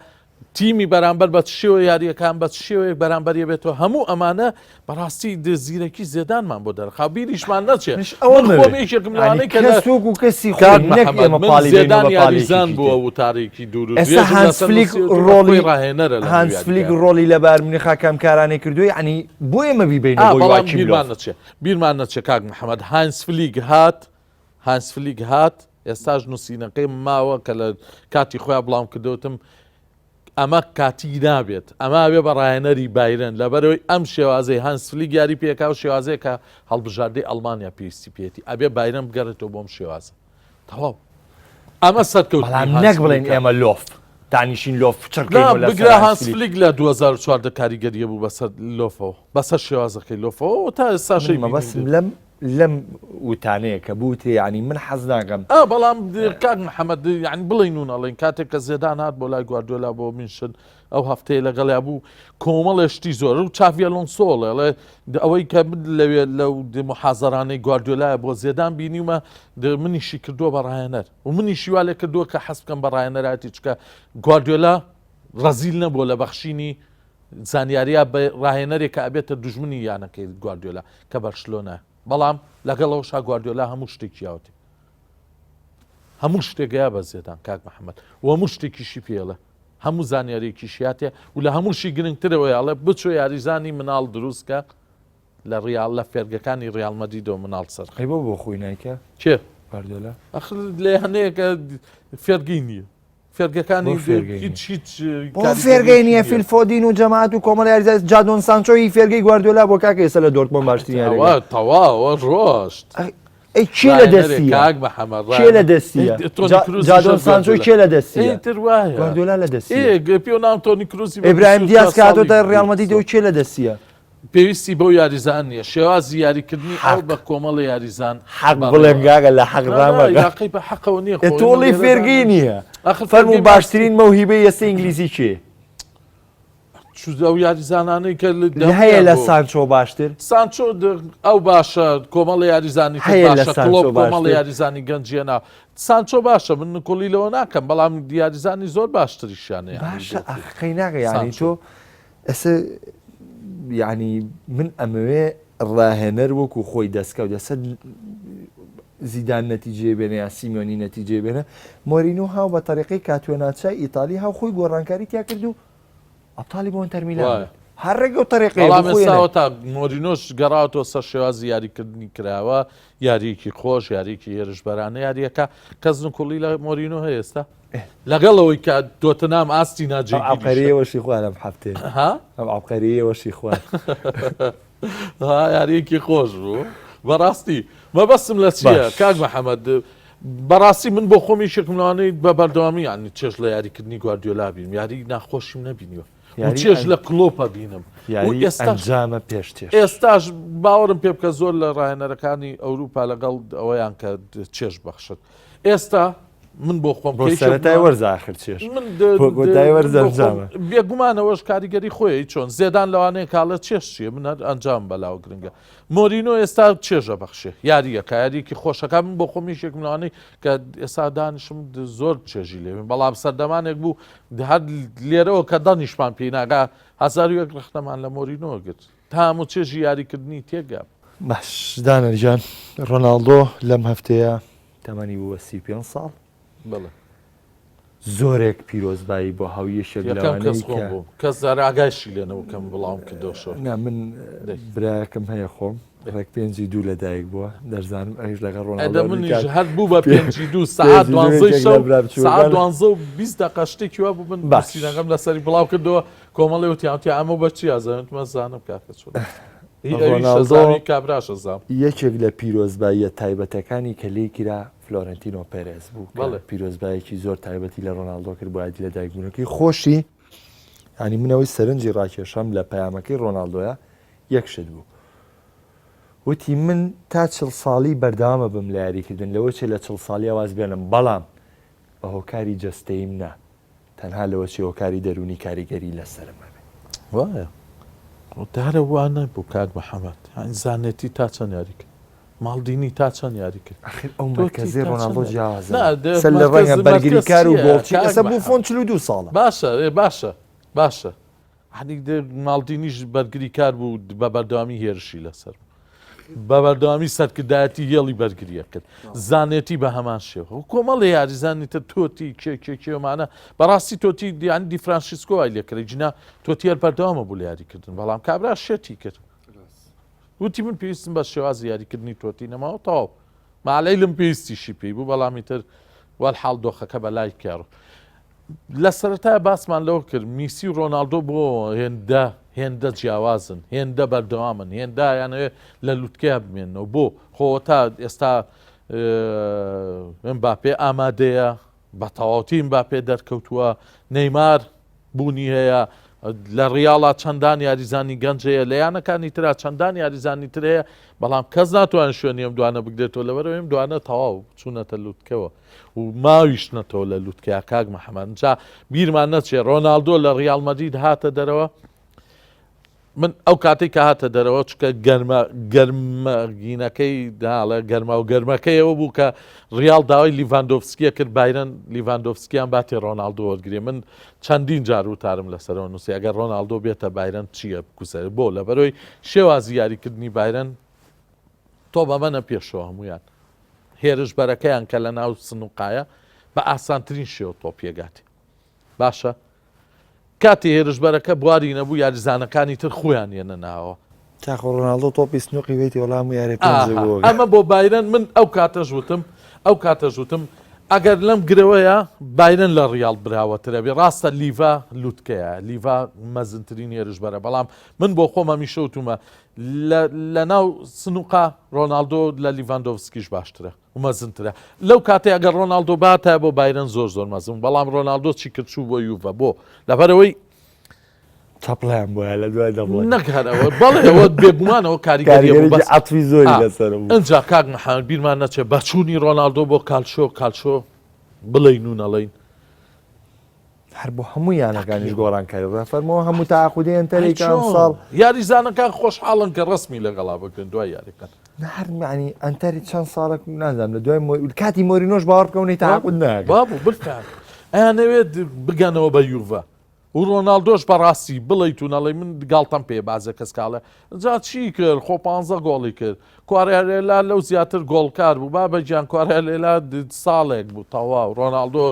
تیمی بەرامبەر بە چ شێوە یاریەکان بە چ شێوەیەک بەرامبەر یەبێتەوە هەموو ئەمانە بەڕاستی زیرەکی زێدانمان بۆ دەرخا بیریشمان نەچێت منش ئەوە من خۆم یەکێکم لەوانەی کە لە کەس وەکو کەسی خۆی کاک نەک محەمەد ئێمە من پاڵی بێین و زێدان بە پاڵی یاریزان یەکێکی بووە تر. وتارێکی دوور و ئێستا درێژم هانس لەسەر فلیک نووسیوە و ڕۆڵی خۆی ڕاهێنەرە لە هانس فلیک یاریگایە. ڕۆڵی لە بایرن مونیخا کەم کارانەی کردووە یعنی بۆ ئێمە بیبەینەوە ئا بۆ بەڵام یواکیم بیرمان لۆف نەچێ بیرمان نەچێ کاک محەمەد هاینس فلیک هات هانس فلیک هات ئێستاش نووسینەکەی ماوە کە لە کاتی خۆیان بڵاوم کردوتم ئەمە کاتی نابێت ئەمە ئەبێ بە ڕاهێنەری بایرن لەبەرەوەی ئەم شێوازەی هانس فلیک یاری پێکا و شێوازەیە کە هەڵبژاردەی ئەڵمانیا پێویستی پێێتی ئەبێ بایرن بگەڕێتەوە بۆم شێوازە تەواو ئەمە سەرکەوت بەڵام نەک بڵێن ئێمە لۆف دانیشین لۆف چڕکەین و لەسەر بگرە هانس هانس فلیک. فلیک لە 2014 کاریگەریە بوو بەسەر لۆفەوە بەسەر شێوازەکەی لۆفەوە و تا ئێستاشی من مەبەستم لەم لەم وتانەیە کە بوترێ یانی من حەز ناکەم. ئا بەڵام کاک محەمەد یانی بڵێین و نەڵێین کاتێک کە زێدان هات بۆ لای گواردیۆلا بۆ میونشن ئەو هەفتەیە لەگەڵیا بوو کۆمەڵێ شتی زۆر و چاڤی ئەلۆنسۆ ئەڵێ ئەوەی کە من لەوێ لەو محازەرانەی گواردیۆلایە بۆ زێدان بینیومە منیشی کردووە بە ڕاهێنەر و منیشی وا لێ کردووە کە حەز بکەم بە ڕاهێنەرایەتی چکە گواردیۆلا ڕەزیل نەبووە لە بەخشینی زانیاریە بە ڕاهێنەرێک کە ئەبێتە دوژمنی یانەکەی گواردیۆلا کە بەرشلۆنە بەڵام لەگەڵ ئەوشا گواردیۆلا هەموو شتێکی یاوەتی هەموو شتێکەیە بە زێدان کاک محەممەد و هەموو شتێکیشی پێڵە هەموو زانیاریەکیشیاتێ و لە هەمووشی گرنگترەوەی ئەڵێ بچۆ یاریزانی مناڵ دروستکە لە ڕیاڵ لە فێرگەکانی ڕیاڵ مەدریدەوە مناڵ سەرخە. ئەی بۆ بۆ خۆی نایکا؟ کێ؟ گواردیۆلا. ئەخر لە یانەیەکە فێرگەی نییە. فێرگەکانی بۆ فێرگەی هیچ هیچ بۆ فێرگەی کاریگەریەکی نییە نییە. فیل فۆدین و جەماعەت و کۆمەڵ یاریزان جادۆن سانچۆی فێرگەی گواردیۆلا بۆ کاکە ئێستا لە دۆرتمۆند باشترین ئەوە یاریگە تەواوە ڕۆشت. ئەی کێ لە ڕاهێنەرێک دەستیە کاک محەمەد کێ لە ڕاهێنەر دەستیە ئەی تۆنی جا- کروزیش جادۆن هەر سانچۆی گواردیۆلا کێ لە دەستیە ئەی تر وایە گواردیۆلا لە دەستیە ئێ گەپیۆ ناو تۆنی کروزی بە ئیبراهیم دیاز 24 کە هاتۆتە ساڵی ڕیاڵ مەدریدەوە کێ لە دەستیە پێویستی بەو یاریزان نییە شێوازی یاریکردنی ئەو حەق بە کۆمەڵی یاریزان حەق بەڕێوە بڵێم گاگە لە حەق نا نا ڕامەگە عیلاقەی بە حەقەوە نییە ئێ خۆ ئێمە تۆڵی لێرە فێرگەی دانیشتین نییە ئاخر فەرموو فێرگەی باسی باشترین مەوهیبەی ئێستا ئینگلیزی کێ چ ئەو یاریزانانەی کە لە هەیە دەمویان لە بۆ سانچۆ باشتر سانچۆ ئەو باشە کۆمەڵی یاریزانی تر هەیە لە باشە کڵۆپ سانچۆ کۆمەڵی باشتر یاریزانی گەنجیە ناو سانچۆ باشە من نکۆڵی لەوە ناکەم بەڵام یاریزانی زۆر باشتریشیان هەیە یانی باشە بۆ ئاخ قەی ناکە یانی سانچۆ تۆ ئێستا یانی من ئەمەوێ ڕاهێنەر وەکو خۆی دەستکەوت ئێستا زیدان نەتیجەیە بێنە یا سیمیۆنی نەتیجەیە بێنە مۆرینۆ هاو بە تەریقەی کاتوێناچای ئیتالی هاو خۆی گۆڕانکاری تیا کرد و ئەبتالی بۆ ئینتەر میلان وایە. هەر ڕێگە و تەریقەیە بەڵام بۆ خۆی ئێستا نەک. تا مۆرینۆش گەڕاوەتەوە سەر شێوازی یاریکردنی کراوە یاریەکی خۆش یاریەکی هێرشبەرانە یاریەکە کەس نکوڵی لە مۆرینۆ هەیە ئێستا لەگەڵ ئەوەی کە تۆتنام ئاستی ئەم ناجێگیریشە. عەبقەرییە وەشی خوارد ئەم هەفتەیە. ها؟ ئەم عەبقەرییە وەشی خوارد. ها یاریەکی خۆش بوو بەڕاستی مەبەستم لە چییە باش. کاک محەممەد بەڕاستی من بۆ خۆم یەکێکم لەوانەی بە بەردەوامی یانی چێژ لە یاریکردنی گواردیۆلا بینم یاری ناخۆشیم نەبینیوە و یاری چێژ ئەن- لە کلۆپە بینم و یاری ئێستاش ئەنجامە پێش چێژ. ئێستاش باوەڕم پێ بکە زۆر لە ڕاهێنەرەکانی ئەوروپا لەگەڵ ئەوەیان کە چێژ بەخشن ئێستا من بۆ خۆم بۆ سەرەتای وەرز ئاخر چێژ من بۆ کۆتایی وەرز ئەنجامە. بێگومانەوەش کاریگەری خۆی چۆن زێدان لەوانەیە کاڵێ چێژ چییە من هەر ئەنجام بەلاوە گرنگە مۆرینۆ ئێستا چێژە بەخشێ یاریەکە یاریەکی خۆشەکە من بۆ خۆم یەکێکم لەوانەی کە ئێستا دانیشم زۆر چێژی لێ بەڵام سەردەمانێک بوو هەر لێرەوە کە دانیشمان پێی ناگا 1001 ڕەخنەمان لە مۆرینۆ گرت تام و چێژی یاریکردنی تێگا. باش دانەر گیان ڕۆناڵدۆ لەم هەفتەیە تەمەنی بووە 35 ساڵ بەڵێ زۆرێک پیرۆزبایی بۆ هاو یەکێک یەکەم لەوانەی کەس خۆم کە بووم کەس هەر ئاگایشی لێ نەبوو کە من بڵاوم کردەوە شۆر نا من دەی. برایەکم هەیە خۆم ڕێک پێنجی دوو لە دایک بووە دەرزانم ئەویش لەگەڵ ئەدە ڕۆناڵدۆ منیش بیکات هەر بوو بە پێنجی دوو سەعات پێنجی دوو دوانزەی یەکێک شەو لە برا سەعات بچووکەکان. دوانزە و 20 دەقە شتێکی وا بوو من باش. نووسینەکەم لەسەری بڵاو کردەوە کۆمەڵێ وتیان وتیان ئەمە بە چی ئازانم وتم ئەزانم کاکە چۆن هی ئەویش ڕۆناڵدۆ ئەزانم هی کابراش ئەزانم. یەکێک لە پیرۆزباییە تایبەتەکانی کە لێی کرا فلۆرنتینۆ پێرێز بوو کە بەڵێ. پیرۆزبایەکی زۆر تایبەتی لە ڕۆناڵدۆ کرد بۆ یادی لەدایکبوونەکەی خۆشی یانی من ئەوەی سەرنجی ڕاکێشام لە پەیامەکەی ڕۆناڵدۆیا یەک شت بوو وتی من تا چل ساڵی بەردەوامە بم لە یاریکردن لەوە چێ لە چل ساڵیە واز بێنم بەڵام بە هۆکاری جەستەییم نا تەنها لەوە چی هۆکاری دەروونی کاریگەری لەسەرم هەبێ. وایە دیارە وا نەبوو کاک محەمەد یانی زانێتی تا چەند یاری کرد ماڵدینی تا چەند یاری کرد ئەخر ئەو تۆتی مەرکەزەی تا ڕۆناڵدۆ چەند یاری جیاوازە نا سەر لە مەرکەز ڕەنگە مەرکەز بەرگریکار و چییە گۆڵچی کاک ئێستا محەمەد بوفۆن 42 ساڵە. باشە ئێ باشە. باشە هەنیک ماڵدینیش بەرگری کار بوو بە بەردەوامی هێرشی لەسەر بوو. بە بەردەوامی سەرکردایەتی هێڵی بەرگریە کرد زانێتی بە هەمان شێوە و کۆمەڵی یاریزانی تر تۆتی کێ کێ کێمانە بەڕاستی تۆتی دیان دی فرانسیسکۆ وای لێکرد جینا تۆتی هەر بەردەوامە بوو لە یاریکردن بەڵام کابرا شێتی کرد وتی من پێویستم بە شێوازی یاریکردنی تۆتی نەماوە تەواو مالەیلم پێویستیشی پێی بوو بەڵامی تر وەلحاڵ دۆخەکە بە لای کێڕ لە سەرەتای باسمان لەوە کرد میسی و ڕۆناڵدۆ بۆ هێندە هێندە جیاوازن هێندە بەردەوامن هێندە یانەوێ لە لوتکەیە بمێنەوە بۆ خۆ تا ئێستا ئەمباپێ ئامادەیە بە تەواوەتی ئمباپێ دەرکەوتووە، نەیمار بوونی هەیە، لە ڕیاڵا چەندان یاریزانی گەنج هەیە، لە یانەکانی ترا چەندان یاریزانی تر هەیە، بەڵام کەس ناتوانێت شوێنی ئەم دوانە بگرێتەوە، لەبەرئەوەی ئەم دوانە تەواو چوونەتە لوتکەوە و ماویشنەتەوە لە لوتکەیا کاک محەمەد. جا بیرمان نەچێ ڕۆناڵدۆ لە ڕیاڵ مەدرید هاتە دەرەوە، من ئەو کاتەی کە هاتە دەرەوە چکە گەرمە گەرمەگینەکەی داڵێ گەرما و گەرمەکەی ئەوە بوو کە ڕیاڵ داوای لیڤاندۆفسکیە کرد بایرن لیڤاندۆفسکیان باتێ ڕۆناڵدۆ وەرگێ من چەندین جار وتارم لەسەرەوە نووسی ئەگەر ڕۆناڵدۆ بێتە بایرن چییە بگوزەرێ بۆ لەبەرەوەی شێوازی یاریکردنی بایرن تۆ بەمەنە پێشەوە هەمویان هێرشبەرەکەیان کە لە ناو سنوقایە بە ئاسانترین شێوە تۆپیەگاتێ باشە کاتێ هێرشبەرەکە بواری نەبوو یاریزانەکانی تر خۆیان یەنە ناوە. تاخۆ ڕۆناڵدۆ تۆپی سنوقی بێتی وەڵام و یاری پێنج ئاها بۆ ئەمە بۆ بایرن من ئەو کاتەش وتم ئەو کاتەش وتم ئەگەر لەم گرەوەیە بایرن لە ڕیاڵ براوەترە بێ ڕاستە لیڤا لوتکەیە لیڤا مەزنترین هێرشبەرە بەڵام من بۆ خۆم هەمیشە وتومە لە لە ناو سنوقا ڕۆناڵدۆ لە لیڤاندۆڤسکیش باشترە. و مەزنترە لەو کاتەی ئەگەر ڕۆناڵدۆ باتایە بۆ بایرن زۆر زۆر مەزن بەڵام ڕۆناڵدۆ چی کرد چوو بۆ یوڤە بۆ لەبەرەوەی چەپڵیان بۆیە لە دوای دەبڵ نەک هەر ئەوە بەڵێ ئەوە بێگومانەوە کاریگەری بوو بەس عەتفی زۆری لەسەر بوو ئینجا کاک محەمەد بیرمان نەچێت بە چوونی ڕۆناڵدۆ بۆ کالشۆ کالشۆ بڵێین و نەڵێین هەر بۆ هەموو یانەکانیش گۆڕانکاری ڕوویان فەرمووە هەموو تاقودەی ئەنتەرێک ئەم ساڵ یاریزانەکان خۆشحاڵن کە ڕسمی لەگەڵا بکرن دوای یاریەکان هەر معنی ئەنتەری چەند ساڵێک نازانم لە دوای کاتی مۆرینۆش باوەڕ بکەونەی تاقود ناکە بابوو بالفعل ئەیانەوێت بگەنەوە بە یوڤە و ڕۆناڵدۆش بەڕاستی بڵیت و نەڵێ من گاڵتەم پێ بازە کەس کاڵێ جا چی کرد خۆ پ گۆڵی کرد کوارێلا لەو زیاتر گۆڵکار بوو بابە گیان کوارێلا ساڵێک بوو تەواو ڕۆناڵدۆ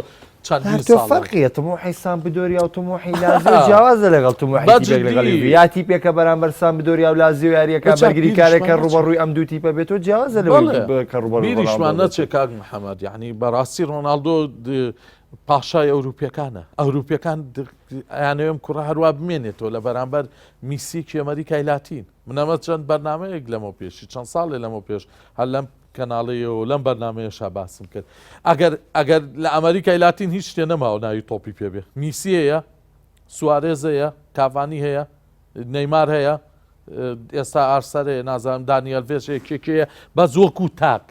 چەندین تۆ ساڵ فەرقیە تموحی سامپدۆریا و تموحی لازیۆ جیاوازە لەگەڵ تموحی بە تیپێک لەگەڵ جدی. یوڤی یا تیپێکە بەرامبەر سامپدۆریا و لازیۆ یاریەکە بەچا بەرگریکارێکە بیریشمان نەچێ. ڕووبەڕووی ئەم دوو تیپە بێتەوە جیاوازە لەوەی بەڵێ ب- کە ڕووبەڕووی بیریشمان ڕۆناڵدۆ بێت. نەچێ کاک محەممەد یعنی بەڕاستی ڕۆناڵدۆ د- پاشای ئەوروپیەکانە ئەوروپیەکان د- ئەیانەوێ ئەم کوڕە هەروا بمێنێتەوە لە بەرامبەر میسیکی ئەمریکای لاتین من ئەمە چەند بەرنامەیەک لەمەو پێشی چەند ساڵێ لەمەو پێش هەر لەم کەناڵەیەوە لەم بەرنامەیەشا باسم کرد ئەگەر ئەگەر لە ئەمریکای لاتین هیچ شتێ نەماوە ناوی تۆپی پێ بێ میسی هەیە سوارێز هەیە کاڤانی هەیە نەیمار هەیە ئێستا ئارسەر هەیە نازانم دانیەل ڤێش هەیە کێ کێیە بەس وەکو تاک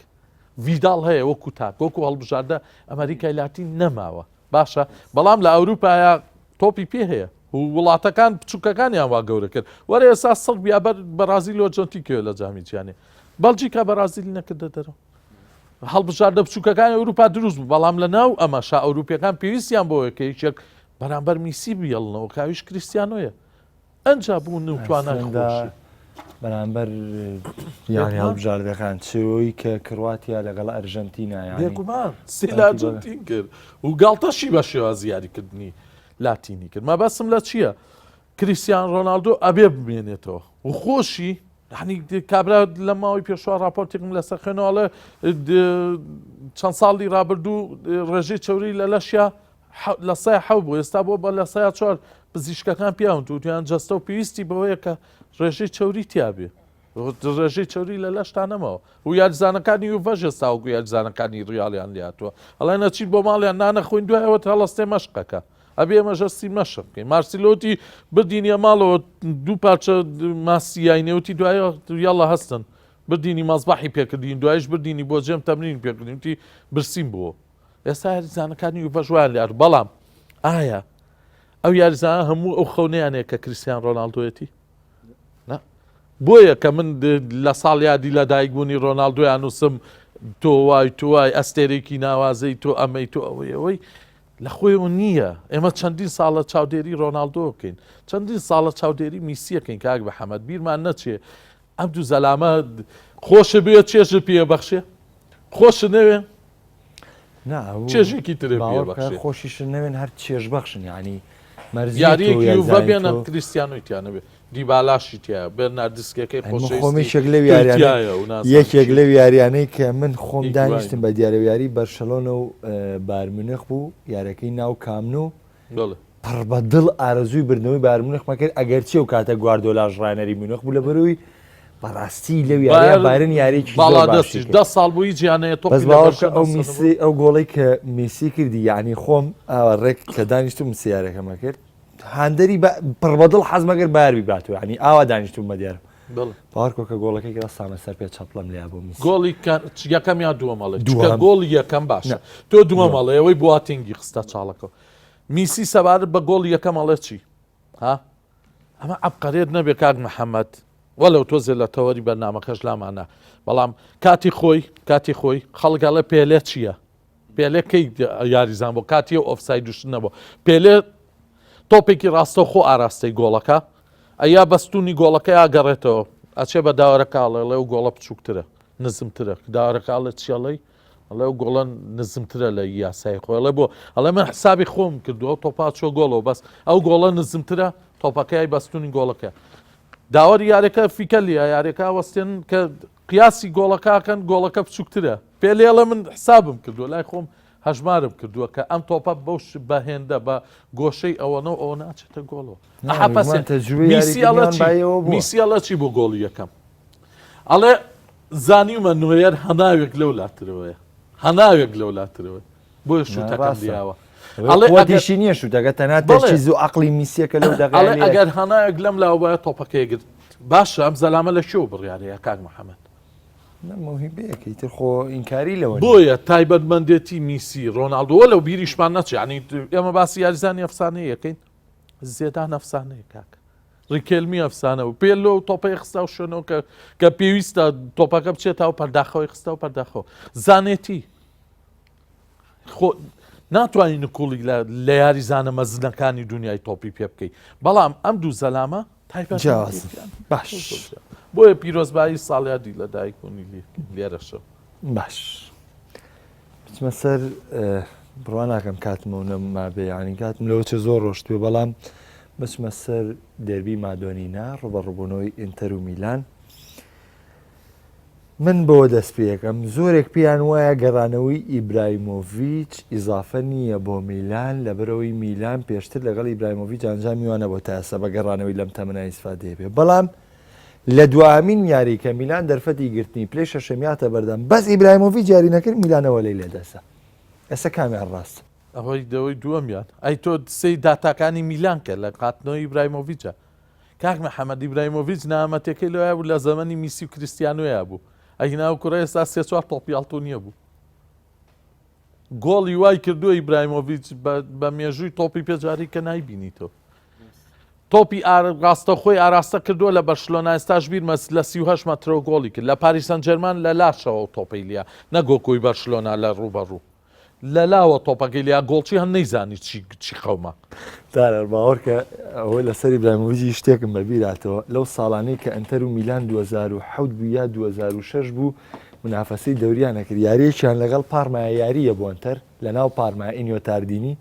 ڤیداڵ هەیە وەکو تاک وەکو هەڵبژاردە ئەمریکای لاتین نەماوە باشە بەڵام لە ئەوروپایە تۆپی پێ هەیە و وڵاتەکان بچووکەکانیان وا گەورە کرد وەرە ئێستا سڕبیا بەر بەرازیل و ئەرجەنتین کەوێ لە جامی جیهانی بەلجیکا بەرازیل نەکردە دەرەوە هەڵبژاردە بچووکەکانی ئەوروپا دروست بوو بەڵام لە ناو ئەمەشا ئەوروپیەکان پێویستیان بۆیە کە یەکێک بەرامبەر میسی بیڵنەوە کاویش کریستیانۆیە ئەنجا بوون و توانای خۆشی. بەرامبەر یاری هەڵبژاردەکان چۆی کە کرواتیا لەگەڵ ئەرژەنتینا بێگومان سێ لە ئەرجەنتین کرد و گاڵتەشی بە شێوازی یاریکردنی لاتینی کرد مەبەستم لە چییە کریسیان ڕۆناالدۆ ئەبێ بمێنێتەوە و خۆشی هەنی کابرا لە ماوەی پێشوە راپۆرتێکم لەسەر خوێنەوەڵێ چەند ساڵی رابردوو ڕێژەی چوری لە لەشیا لە سای حەوت بوو ئێستا بۆ بە لە سای چوار پزیشکەکان پیاون توتیان جەستە و پێویستی بەوەیە کە ڕێژەی چەوری تیابێ ڕێژەی چەوری لە لەشتا نەماوە و یاریزانەکانی یوڤەش ئێستا وەکو یاریزانەکانی ڕیاڵیان لێهاتووە ئەڵێن ئەچین بۆ ماڵیان نانەخۆین دوای ئەوە هەڵەستێ مەشقەکە ئەبێ ئێمەش هەستی مەشق بکەین مارسیلۆتی بردینیە ماڵەوە دوو پارچە ماسی یاینەوتی دوای یاڵە هەستن بردینی مەزبەحی پێکردین دوایش بردینی بۆ جێم تەمرین پێکردین وتی برسیم بووە ئێستا یاریزانەکانی یوڤەش وایان لێهات بەڵام ئایا ئەو یاریزانە هەموو ئەو خەونەیانەیە کە کریسیان ڕۆناڵدۆیەتی نا بۆیە کە من لە ساڵ یادی لە دایکبوونی ڕۆناڵدۆیان نووسم تۆ وای تۆ وای ئەستێرێکی ناوازەی تۆ ئەمەی تۆ ئەوەی ئەوەی. لە خۆیەوە نییە. ئێمە چەندین ساڵە چاودێری ڕۆناڵدۆ بکەین، چەندین ساڵە چاودێری میسیەکەین کاک محەمەد، بیرمان نەچێ ئەم دوو زەلامە خۆشە بێ چێژت پێ بەخشێ خۆش نەوێ چێژێکی تر بەخشێ خۆشیش نەوێن هەر چێژ بەخشن یعنی یاریەکی یوڤە بێنە کریستیانۆی تیانەبێ دیبالاشی تیا بێرناردسکەکەی خۆشەویستی یەکێک لەو یاریانەیە یەکێک لەو یاریانەی کە من خۆم دانیشتم بە دیارە یاری بەرشەلۆنە و بایرن مونخ بوو یارەکەی ناو کامنو پڕ بە دڵ ئارەزووی بردنەوەی بایرن مونخمە کرد ئەگەرچی ئەو کاتە گواردۆلاش ڕاهێنەری مونخ بوو لە بەرەوەی بەڕاستی لەو یاریە بایرن یاریێکی زۆر باشی کرد. دە ساڵ بوو هیچ یانەیە تۆپی بەس باوەڕ بکە ئەو میسی ئەو گۆڵەی کە میسی کردی یعنی خۆم ئاوا ڕێک کە دانیشتم سیارەکەمە کرد هاندەری پڕ بەدڵ حەزمە کرد بایەر بیباتەوە یعنی ئاوا دانیشتوم بە دیارم باوەڕ کە گۆڵەکەی کرا سامە سەر پێ چەپڵەم لێ بۆ میسی. گۆڵی یەکەم یا دووەم ئەڵێ چونکە گۆڵی یەکەم باشە تۆ دووەم ئەڵێ ئەوەی بواتینگی خستە چاڵەکەوە میسی سەبارەت بە گۆڵی یەکەم ئەڵێ چی ها ئەمە عەبقەرێت نەبێ کاک محەممەد وەلو تۆزێ لە تەوەری بەرنمەکەش لامانە بەڵام کاتی خۆی کاتی خۆی خەڵک ئەڵێ پێلێ چییە؟ پێلێ کەی یاریزان بۆ کاتی و ئۆفساید دوشت نەبوو پێلێ تۆپێکی ڕاستەوخۆ ئاراستەی گۆڵەکە ئەیا بەستونی گۆڵەکە ئاگەڕێتەوە ئەچێ بە داوەرەکە ئەڵێ و گۆڵە بچووکترە نزمترە داوەرەکە ئەڵێ چیەڵی ئەڵێ و گۆڵە نزمترە لە یاسای خۆی ئەڵێ بۆ ئەڵێ من حسابی خۆم کردووە تۆپا چۆ گۆڵەوە بەس ئەو گۆڵە نزمترە تۆپەکەی بەستونی گۆڵەکە داوەری یارەکە فیکە لە یارەکە وەستێن کە قیاسی گۆڵەکەکەن گۆڵەکە بچووکترە پێ لێڵە من حسابم کردووە لای خۆم هەژمارم کردووە کە ئەم تۆپە بەو بە هێندە بە گۆشەی ئەوەنە ئەوە ناچێتە گۆڵەوە میسیەڵە چی بۆ گۆڵی یەکەم ئەڵێ زانیومە نوێیەر هەناوێک لەو لاترەوەیە هەناوێک لەو لاترەوەی بۆیە شوتەکەم دیاوە ئەڵێ ئەگەشی نییە شوتەکە تەنها تەرکیز و عقلی میسیەکە لەو دەقەڵێ ئەگەر هەناوێک لەم لاوە باە تۆپەکەی گرت باشە ئەم زەلامە لە کوێ بڕیارەیە کاک محەممەد مەوهیبەیەکەی تر خۆ ئینکاری لەوە بۆیە تایبەتمەندێتی میسی ڕۆناڵدۆ لەو بیریشمان نەچێ ینی ئێمە باسی یاریزانی ئەفسانەیەکەین زێدان ئەفسانەیە کاک ڕیکێلمی ئەفسانە و پێ لۆ تۆپەی خستا و شوێنەوە کە کە پێویستە تۆپەکە بچێتە و پەرداخەوەی خستا و پەرداخەوە زانێتی خۆ ناتوانانی نکوڵی لە لە یاریزانە مەزنەکانی دنیای تۆپی پێ بکەیت بەڵام ئەم دوو زەلامە تایبەت باش بۆیە پیرۆزبایی ساڵیادی لە دایکبوونی لێرەشە باش بچمە سەر بڕوا ناکەم کاتمەوە نەمابێ یانی کاتم لەوە چێ زۆر ڕۆشتوێ بەڵام بچمە سەر دێربی مادۆنینا ڕوبەڕوبوونەوەی ئینتەر و میلان من بەوە دەست پێەکەم زۆرێک پێیان وایە گەڕانەوەی ئیبراهیمۆڤیچ ئیزافە نییە بۆ میلان لەبەرەوەی میلان پێشتر لەگەڵ ئیبراهیمۆڤیچ ئەنجامی وانە بۆ تا ئێستا بە گەڕانەوەی لەم تەمەنە ئیسفادەیە بێ بەڵام لە دواهەمین یاری کە میلان دەرفەتی گرتنی پلەی شەشەمی هاتە بەردەم بەس ئیبراهیمۆڤیچ یاری نەکرد میلانەوە لێی لێدەسا ئێستا کامیان ڕاست؟ ئەوەی دەوەی دووەمیان ئەی تۆ سەی داتاکانی میلان کە لە قاتنەوەی ئیبراهیمۆڤیچە کاک محەممەد ئیبراهیمۆڤیچ نامەتەکەی لەوە بوو لە زەمەنی میسی و کریستیانۆیا بوو ئەگینا ئەو کوڕە ئێستا سێ چوار تۆپی ئاڵتونیە بوو گۆڵی وای کردووە ئیبراهیمۆڤیچ بە مێژووی تۆپی پێجاری کە نایبینیتەوە تۆپی ڕاستەوخۆی ئاراستە کردووە لە بەرشلۆنە ئێستاش بیرمە لە 38 مەترەوە گۆڵی کرد لە پاریس سانجێرمان لە لاشەوە ئەو تۆپەی لیا نەک وەکوی بەرشلۆنە لە ڕووبەڕوو لە لاوە تۆپەکەی لیا گۆڵچی هەر نەیزانی چی چی قەوما. تارەر باوەڕکە ئەوەی لەسەر ئیبراهیمۆڤیچی شتێکم بەبیر هاتەوە لەو ساڵانەی کە ئەنتەر و میلان 2007 بوو یا 2006 بوو منافەسەی دەوریان ئەکرد یاریەکیان لەگەڵ پارمایە یاریە بۆ ئەنتەر لەناو پارما ئینیۆ تاردینی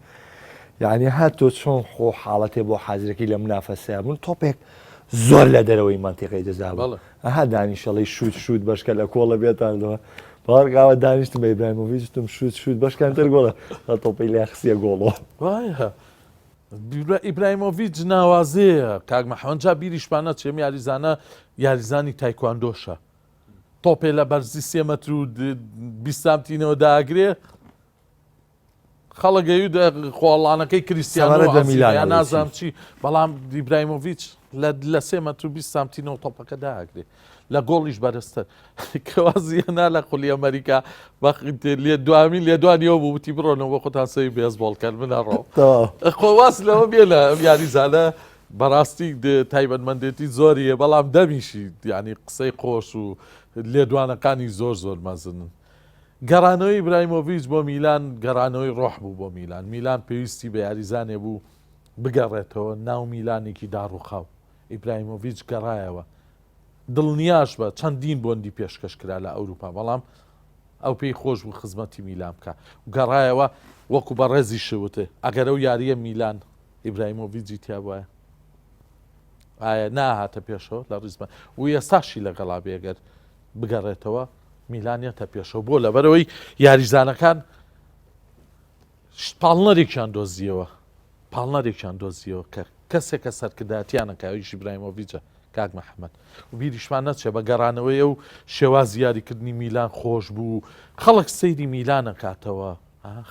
یعنی هات تۆ چۆن خۆ حاڵەتێ بۆ حازرەکەی لە منافەسەیا بوون تۆپێک زۆر لە دەرەوەی مەنتیقەی جەزا بوو ئەها دانیشەڵی شوت شوت بەشکە لە کۆڵە بێتانەوە باوەڕکاوە دانیشتم بە ئیبراهیمۆڤیچ وتم شوت شوت بەشکان تر گۆڵە تۆپی لێ خستیە گۆڵەوە وایە ئیبراهیمۆڤیچ ناوازەیە کاک محەمەد جا بیریشمان نەچێ ئەم یاریزانە یاریزانی تایکواندۆشە تۆپێ لە بەرزی سێ مەتر و 20 سانتینەوە داگرێ خەڵک ئەیوت خۆڵانەکەی کریستیانۆ سەبارەت بە میلان ئەڵێی چی؟ نازانم چی بەڵام ئیبراهیمۆڤیچ لە لە سێ مەتر و 20 سانتینەوە تۆپەکە داگرێ لە گۆڵیش بەرزتر کە وازی هێنا لە خولی ئەمریکا لێ دوامین لێدوانی ئەو بوو وتی بڕۆنەوە بۆ خۆتان سەیری بێسبۆڵ کەن من ئەڕۆم تەواو. خۆ واز لەوە بێ لە ئەم یاریزانە بەڕاستی تایبەتمەندێتی زۆری هەیە بەڵام دەمیشی یانی قسەی خۆش و لێدوانەکانی زۆر زۆر مەزنن. گەڕانەوەی ئیبراهیمۆڤیچ بۆ میلان گەڕانەوەی ڕۆح بوو بۆ میلان. میلان پێویستی بە یاریزانێ بوو بگەڕێتەوە ناو میلانێکی داڕووخاو. ئیبراهیمۆڤیچ گەڕایەوە. دڵنیاش بە چەندین بۆندی پێشکەش کرا لە ئەوروپا بەڵام ئەو پێی خۆش بوو خزمەتی میلان بکا و گەڕایەوە وەکو بەڕێزیشت وتت ئەگەر ئەو یارییە میلان ئیبراهیمۆڤیجی تیا بوایە ئایا ناهاتە پێشەوە لە ڕیزمە و ئێستاشی لەگەڵا بێ گەر بگەڕێتەوە میلان یەتە پێشەوە بۆ لەبەرەوەی یاریزانەکان پاڵنەرێکیان دۆزیەوە پاڵنەرێکیان دۆزیەوە کە کەسێکە سەرکردایەتیانە کە ئەویش ئیبراهیمۆڤیچە کاک محەممەد و بیریشمان نەچێ بە گەڕانەوەی ئەو شێوازی یاریکردنی میلان خۆش بوو خەڵک سەیری میلان ئەکاتەوە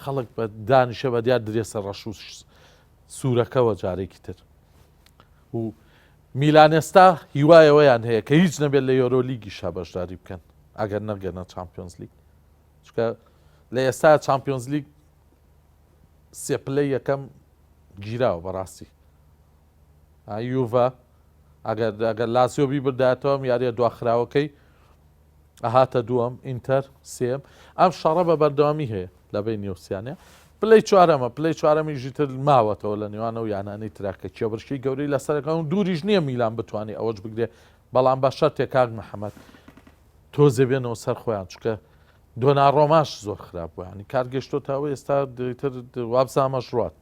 خەڵک بە دانیشە بە دیار درێسە ڕەش و سوورەکەوە جارێکی تر و میلان ئێستا هیوایەوەیان هەیە کە هیچ نەبێت لە یۆرۆ لیگیشا بەشداری بکەن ئەگەر نەگەنە چامپیۆنز لیگ چونکە لە ئێستا چامپیۆنز لیگ سێ پلەی یەکەم گیراوە بەڕاستی یوڤا ئەگەر ئەگەر لاسیۆ بیبردایەتەوە ئەم یاریە دواخراوەکەی ئەهاتە دووەم ئینتەر سێم ئەم شەڕە بە بەردەوامی هەیە لە بین نیوسیانە پلەی چوارەمە پلەی چوارەمی ژیتر ماوەتەوە لە نێوانە و یانانی تراکە کێبڕکی گەورەی لەسەرەکە و دووریش نییە میلان بتوانێت ئەوەش بگرێ بەڵام بە شەرتێک کاک محەممەد تۆزێ بێنەوە سەر خۆیان چکە دۆناڕۆماش زۆر خراپ بوو ینی کار گەشتۆتەوە ئێستا تر وابزانمەش ڕات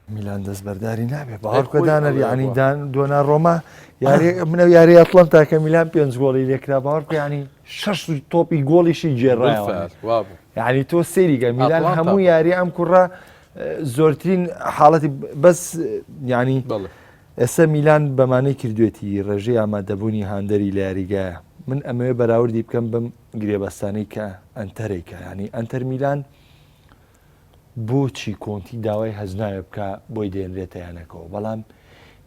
میلان دەستبەرداری نابێ باوەڕ بکە دانەر یعنی دان دۆنا ڕۆما یاری منە یاری ئەتڵەنتا کە میلان پێنج گۆڵی لێکرا باوەڕ بکە یعنی شەش تۆپی گۆڵیشی گێڕایەوە یعنی تۆ سەیریگە میلان هەموو یاری ئەم کوڕە زۆرترین حاڵەتی بەس یعنی ئێستا میلان بەمانەی کردوێتی ڕێژەی ئامادەبوونی هاندەری لە یاریگایە من ئەمەوێ بەراوردی بکەم بم گرێبەستانەی کە ئەنتەرێکە ینی ئەنتەر میلان بۆچی کۆنتی داوای هەزناوێ بکا بۆی دێنرێتە یانەکەوە، بەڵام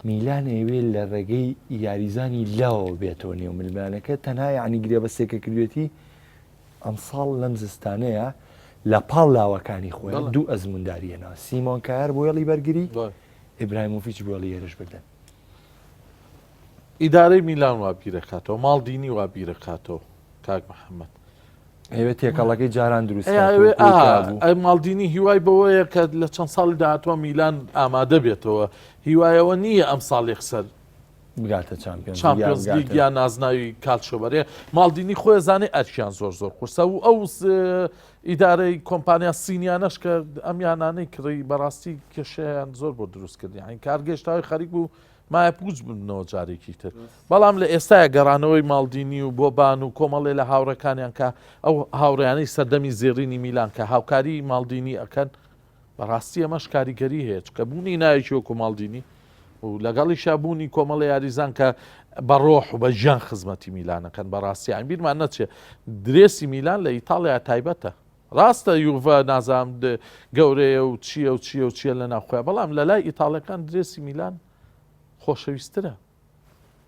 میلان ئەیەوێ لە ڕێگەی یاریزانی لاوەوە بێتەوە نێو ململانێکە، تەنها یانی گرێبەستێکە کردوێتی ئەمساڵ لەم زستانەیە لە پاڵ لاوەکانی خۆیان دوو ئەزمونداری هێناوە، سیمۆن کایەر بۆ هێڵی بەرگری، ئیبراهیمۆڤیچ بۆ هێڵی هێرشبردن. ئیدارەی میلان وا بیرەکاتەوە، ماڵدینی وا بیرەکاتەوە کاک محەممەد. ئەوێ تێکەڵەکەی جاران دروست ماڵدینی هیوای بەوەیە کە لە چەند ساڵی داهاتوە میلان ئامادە بێتەوە هیوایەوە نییە ئەم ساڵ یەکسەر بگاتە چامپیۆنز لیگ یان نازناوی کالچۆبەرێ ماڵدینی خۆی زانێ ئەرکیان زۆر زۆر قورسە و ئەو ئیدارەی کۆمپانیا سینیانەش کە ئەم یانانەی کڕی بەڕاستی کێشەیان زۆر بۆ دروست کرد یانی کار گەشتاوی خەریک بوو مایە پوچ ببنەوە جارێکی تر بەڵام لە ئێستایا گەڕانەوەی ماڵدینی و بۆبان و کۆمەڵێ لە هاوڕێکانیان کە ئەو هاوڕێیانەی سەردەمی زێڕینی میلان کە هاوکاری ماڵدینی ئەکەن بەڕاستی ئەمەش کاریگەری هەیە چکە بوونی ناوێکی وەکو ماڵدینی و لەگەڵیشا بوونی کۆمەڵە یاریزان کە بە ڕۆح و بە ژیان خزمەتی میلانەکەن بەڕاستی ئەم بیرمان نەچێ درێسی میلان لە ئیتاڵیا تایبەتە ڕاستە یوڤە نازانم گەورەیە و چییە و چییە و چییە لە ناوخۆیان بەڵام لە لای ئیتاڵەکان درێسی میلان خۆشەویسترە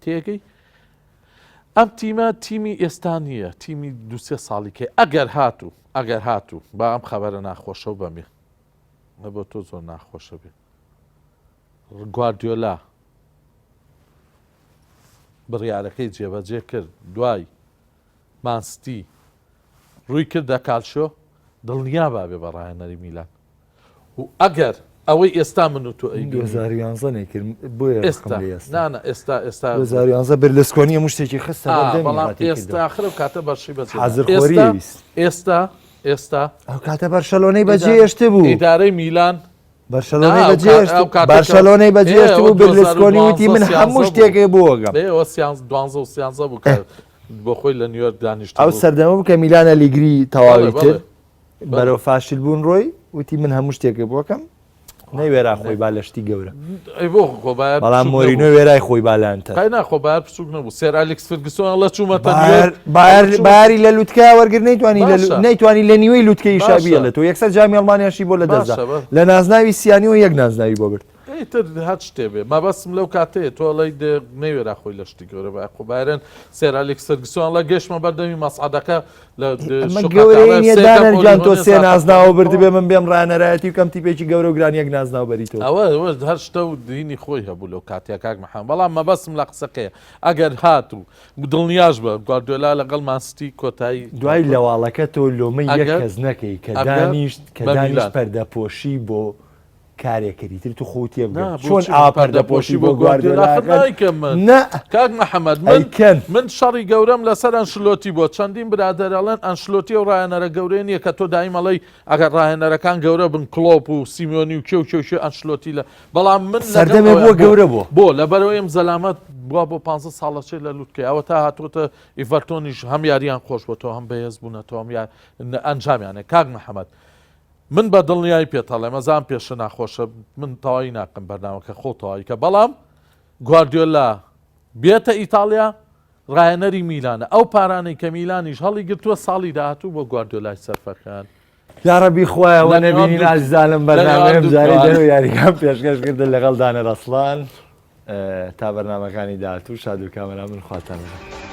تێگەی ئەم تیمە تیمی ئێستا نییە تیمی دوسێ ساڵیکە ئەگەر هاتوو ئەگەر هاتوو با ئەم خەبەرە ناخۆشە و بەمێ بۆ تۆ زۆر ناخۆشە بێ گواردیۆلا بڕیارەکەی جێبەجێ کرد دوای مانستی ڕووی کردە کالشۆ دڵنیا بابێ بە ڕاهێنەری میلان و ئەگەر ئەوەی ئێستا من و تۆ ئەی 2011 نەیکرد بۆیە ئێستا نانا ئێستا ئێستا 2011 بەرلسکۆنی هەموو شتێکی خستە بەردەمی بەڵام ئێستا ئاخر ئەو کاتە بەرشی بەجێ حازرخۆری ویست ئێستا ئێستا ئەو کاتە بەرشەلۆنەی بەجێهێشت بوو ئیدارەی میلان بەرشەلۆنەی بەجێهێشت بەرشەلۆنەی بەجێهێشت بوو بەرلسکۆنی وتی من هەموو شتێکێ بۆگەم ئێوە دوانزە و سیانزە بوو کە بۆ خۆی لە نیویۆرک دانیشت ئەو سەردەمە بوو کە میلان ئەلیگری تەواوی تر بەرەو فاشل بوون ڕۆی وتی من هەموو شتێکە بۆکەم نەیوێرا خۆی با لە شتی گەورە بەڵام مۆرینۆ وێرای خۆی بالانتە ناخۆ بار بچوک نەبوو سێر ئەلێکس فرگسۆن ئەڵە چوومەتە باری لە لوتکە وەرگر نەیتوانی نەیتوانی لە نیوەی لوتکەی شابیە لە تۆ یەکسەر جامی ئەڵمانیاشی بۆ لە دەستدا لە نازناوی سیانیەوە یەک نازناوی بۆ برد. ئیتر هەر شتێ بێ مەبەستم لەو کاتەیە تۆ ئەڵێی دێ نەیوێرا خۆی لە شتی گەورە بە خۆ بایرن سێر ئەلێکس فێرگسۆن ئەڵێ گەشتمە بەردەمی مەسعەدەکە لە ئەمە شوقەکە گەورەی ئەڵێ نیە سێ کەم دانەر گیان تۆ ئۆلیڤۆنێ سێ زاتە نازناوە بردبێ من بێم ڕانەرایەتی بکەم تیپێکی گەورە و گران یەک نازناو بەری تۆ. ئەوە ئەوە هەر شتە و دینی خۆی هەبوو لەو کاتەیە کاک محەمەد بەڵام مەبەستم لە قسەکەیە ئەگەر هاتوو دڵنیاش بە گواردیۆلا لەگەڵ مان سیتی کۆتایی دوای لەواڵەکە تۆ لۆمەی یەک ئەگەر کەس نەکەی کە ئەگەر دانیشت کە بە دانیشت میلان. پەردەپۆشی بۆ کارێکەری تر تو خۆو تێبگە نا چۆن بۆچی ئاوا من پەردەپۆشی پەردەپۆشی بۆ بۆ گواردیۆلا گواردیۆلا ئاخر ئەکەن نایکەم من نا کاک محەمەد من ئەیکەن. من شەڕی گەورەم لەسەر ئەنشلۆتی بووە چەندین برادەر ئەڵێن ئەنشلۆتی ئەو ڕاهێنەرە گەورەیە نییە کە تۆ دایم ئەڵێی ئەگەر ڕاهێنەرەکان گەورە بن کڵۆپ و سیمیۆنی و کێ و کێ و کێ ئەنشلۆتی لە بەڵام من لەگەڵ سەردەمێ ئەوەیان بووە بۆ گەورە بووە. بۆ لەبەرئەوەی ئەم زەلامە بووە بۆ پانزە ساڵ ئەچێت لە لوتکەی ئەوە تا هاتووەتە ئیڤەرتۆنیش هەم یاریان خۆش بۆتەوە هەم بەهێز بوونەتەوە هەم ئەنجامیانە کاک محەمەد من بە دڵنیایی پێت ئەڵێم ئەزانم پێشە ناخۆشە من تەواوی ناکەم بەرنامەکە خۆ تەواوی کە بەڵام گواردیۆلا بێتە ئیتاڵیا ڕاهێنەری میلانە ئەو پارانەی کە میلانیش هەڵی گرتووە ساڵی داهاتوو بۆ گواردیۆلای سەرفەکان یاڕەبی خوایە وە لە نێوان نەبینین دوو ئازیزانم لە نێوان بەرنامەیەم دوو جارەی کار. دەرەوە یاریگام پێشکەش کردن لەگەڵ دانەر ئەسڵان تا بەرنامەکانی داهاتوو شاد و کامەران بن خواتان لەگەڵ.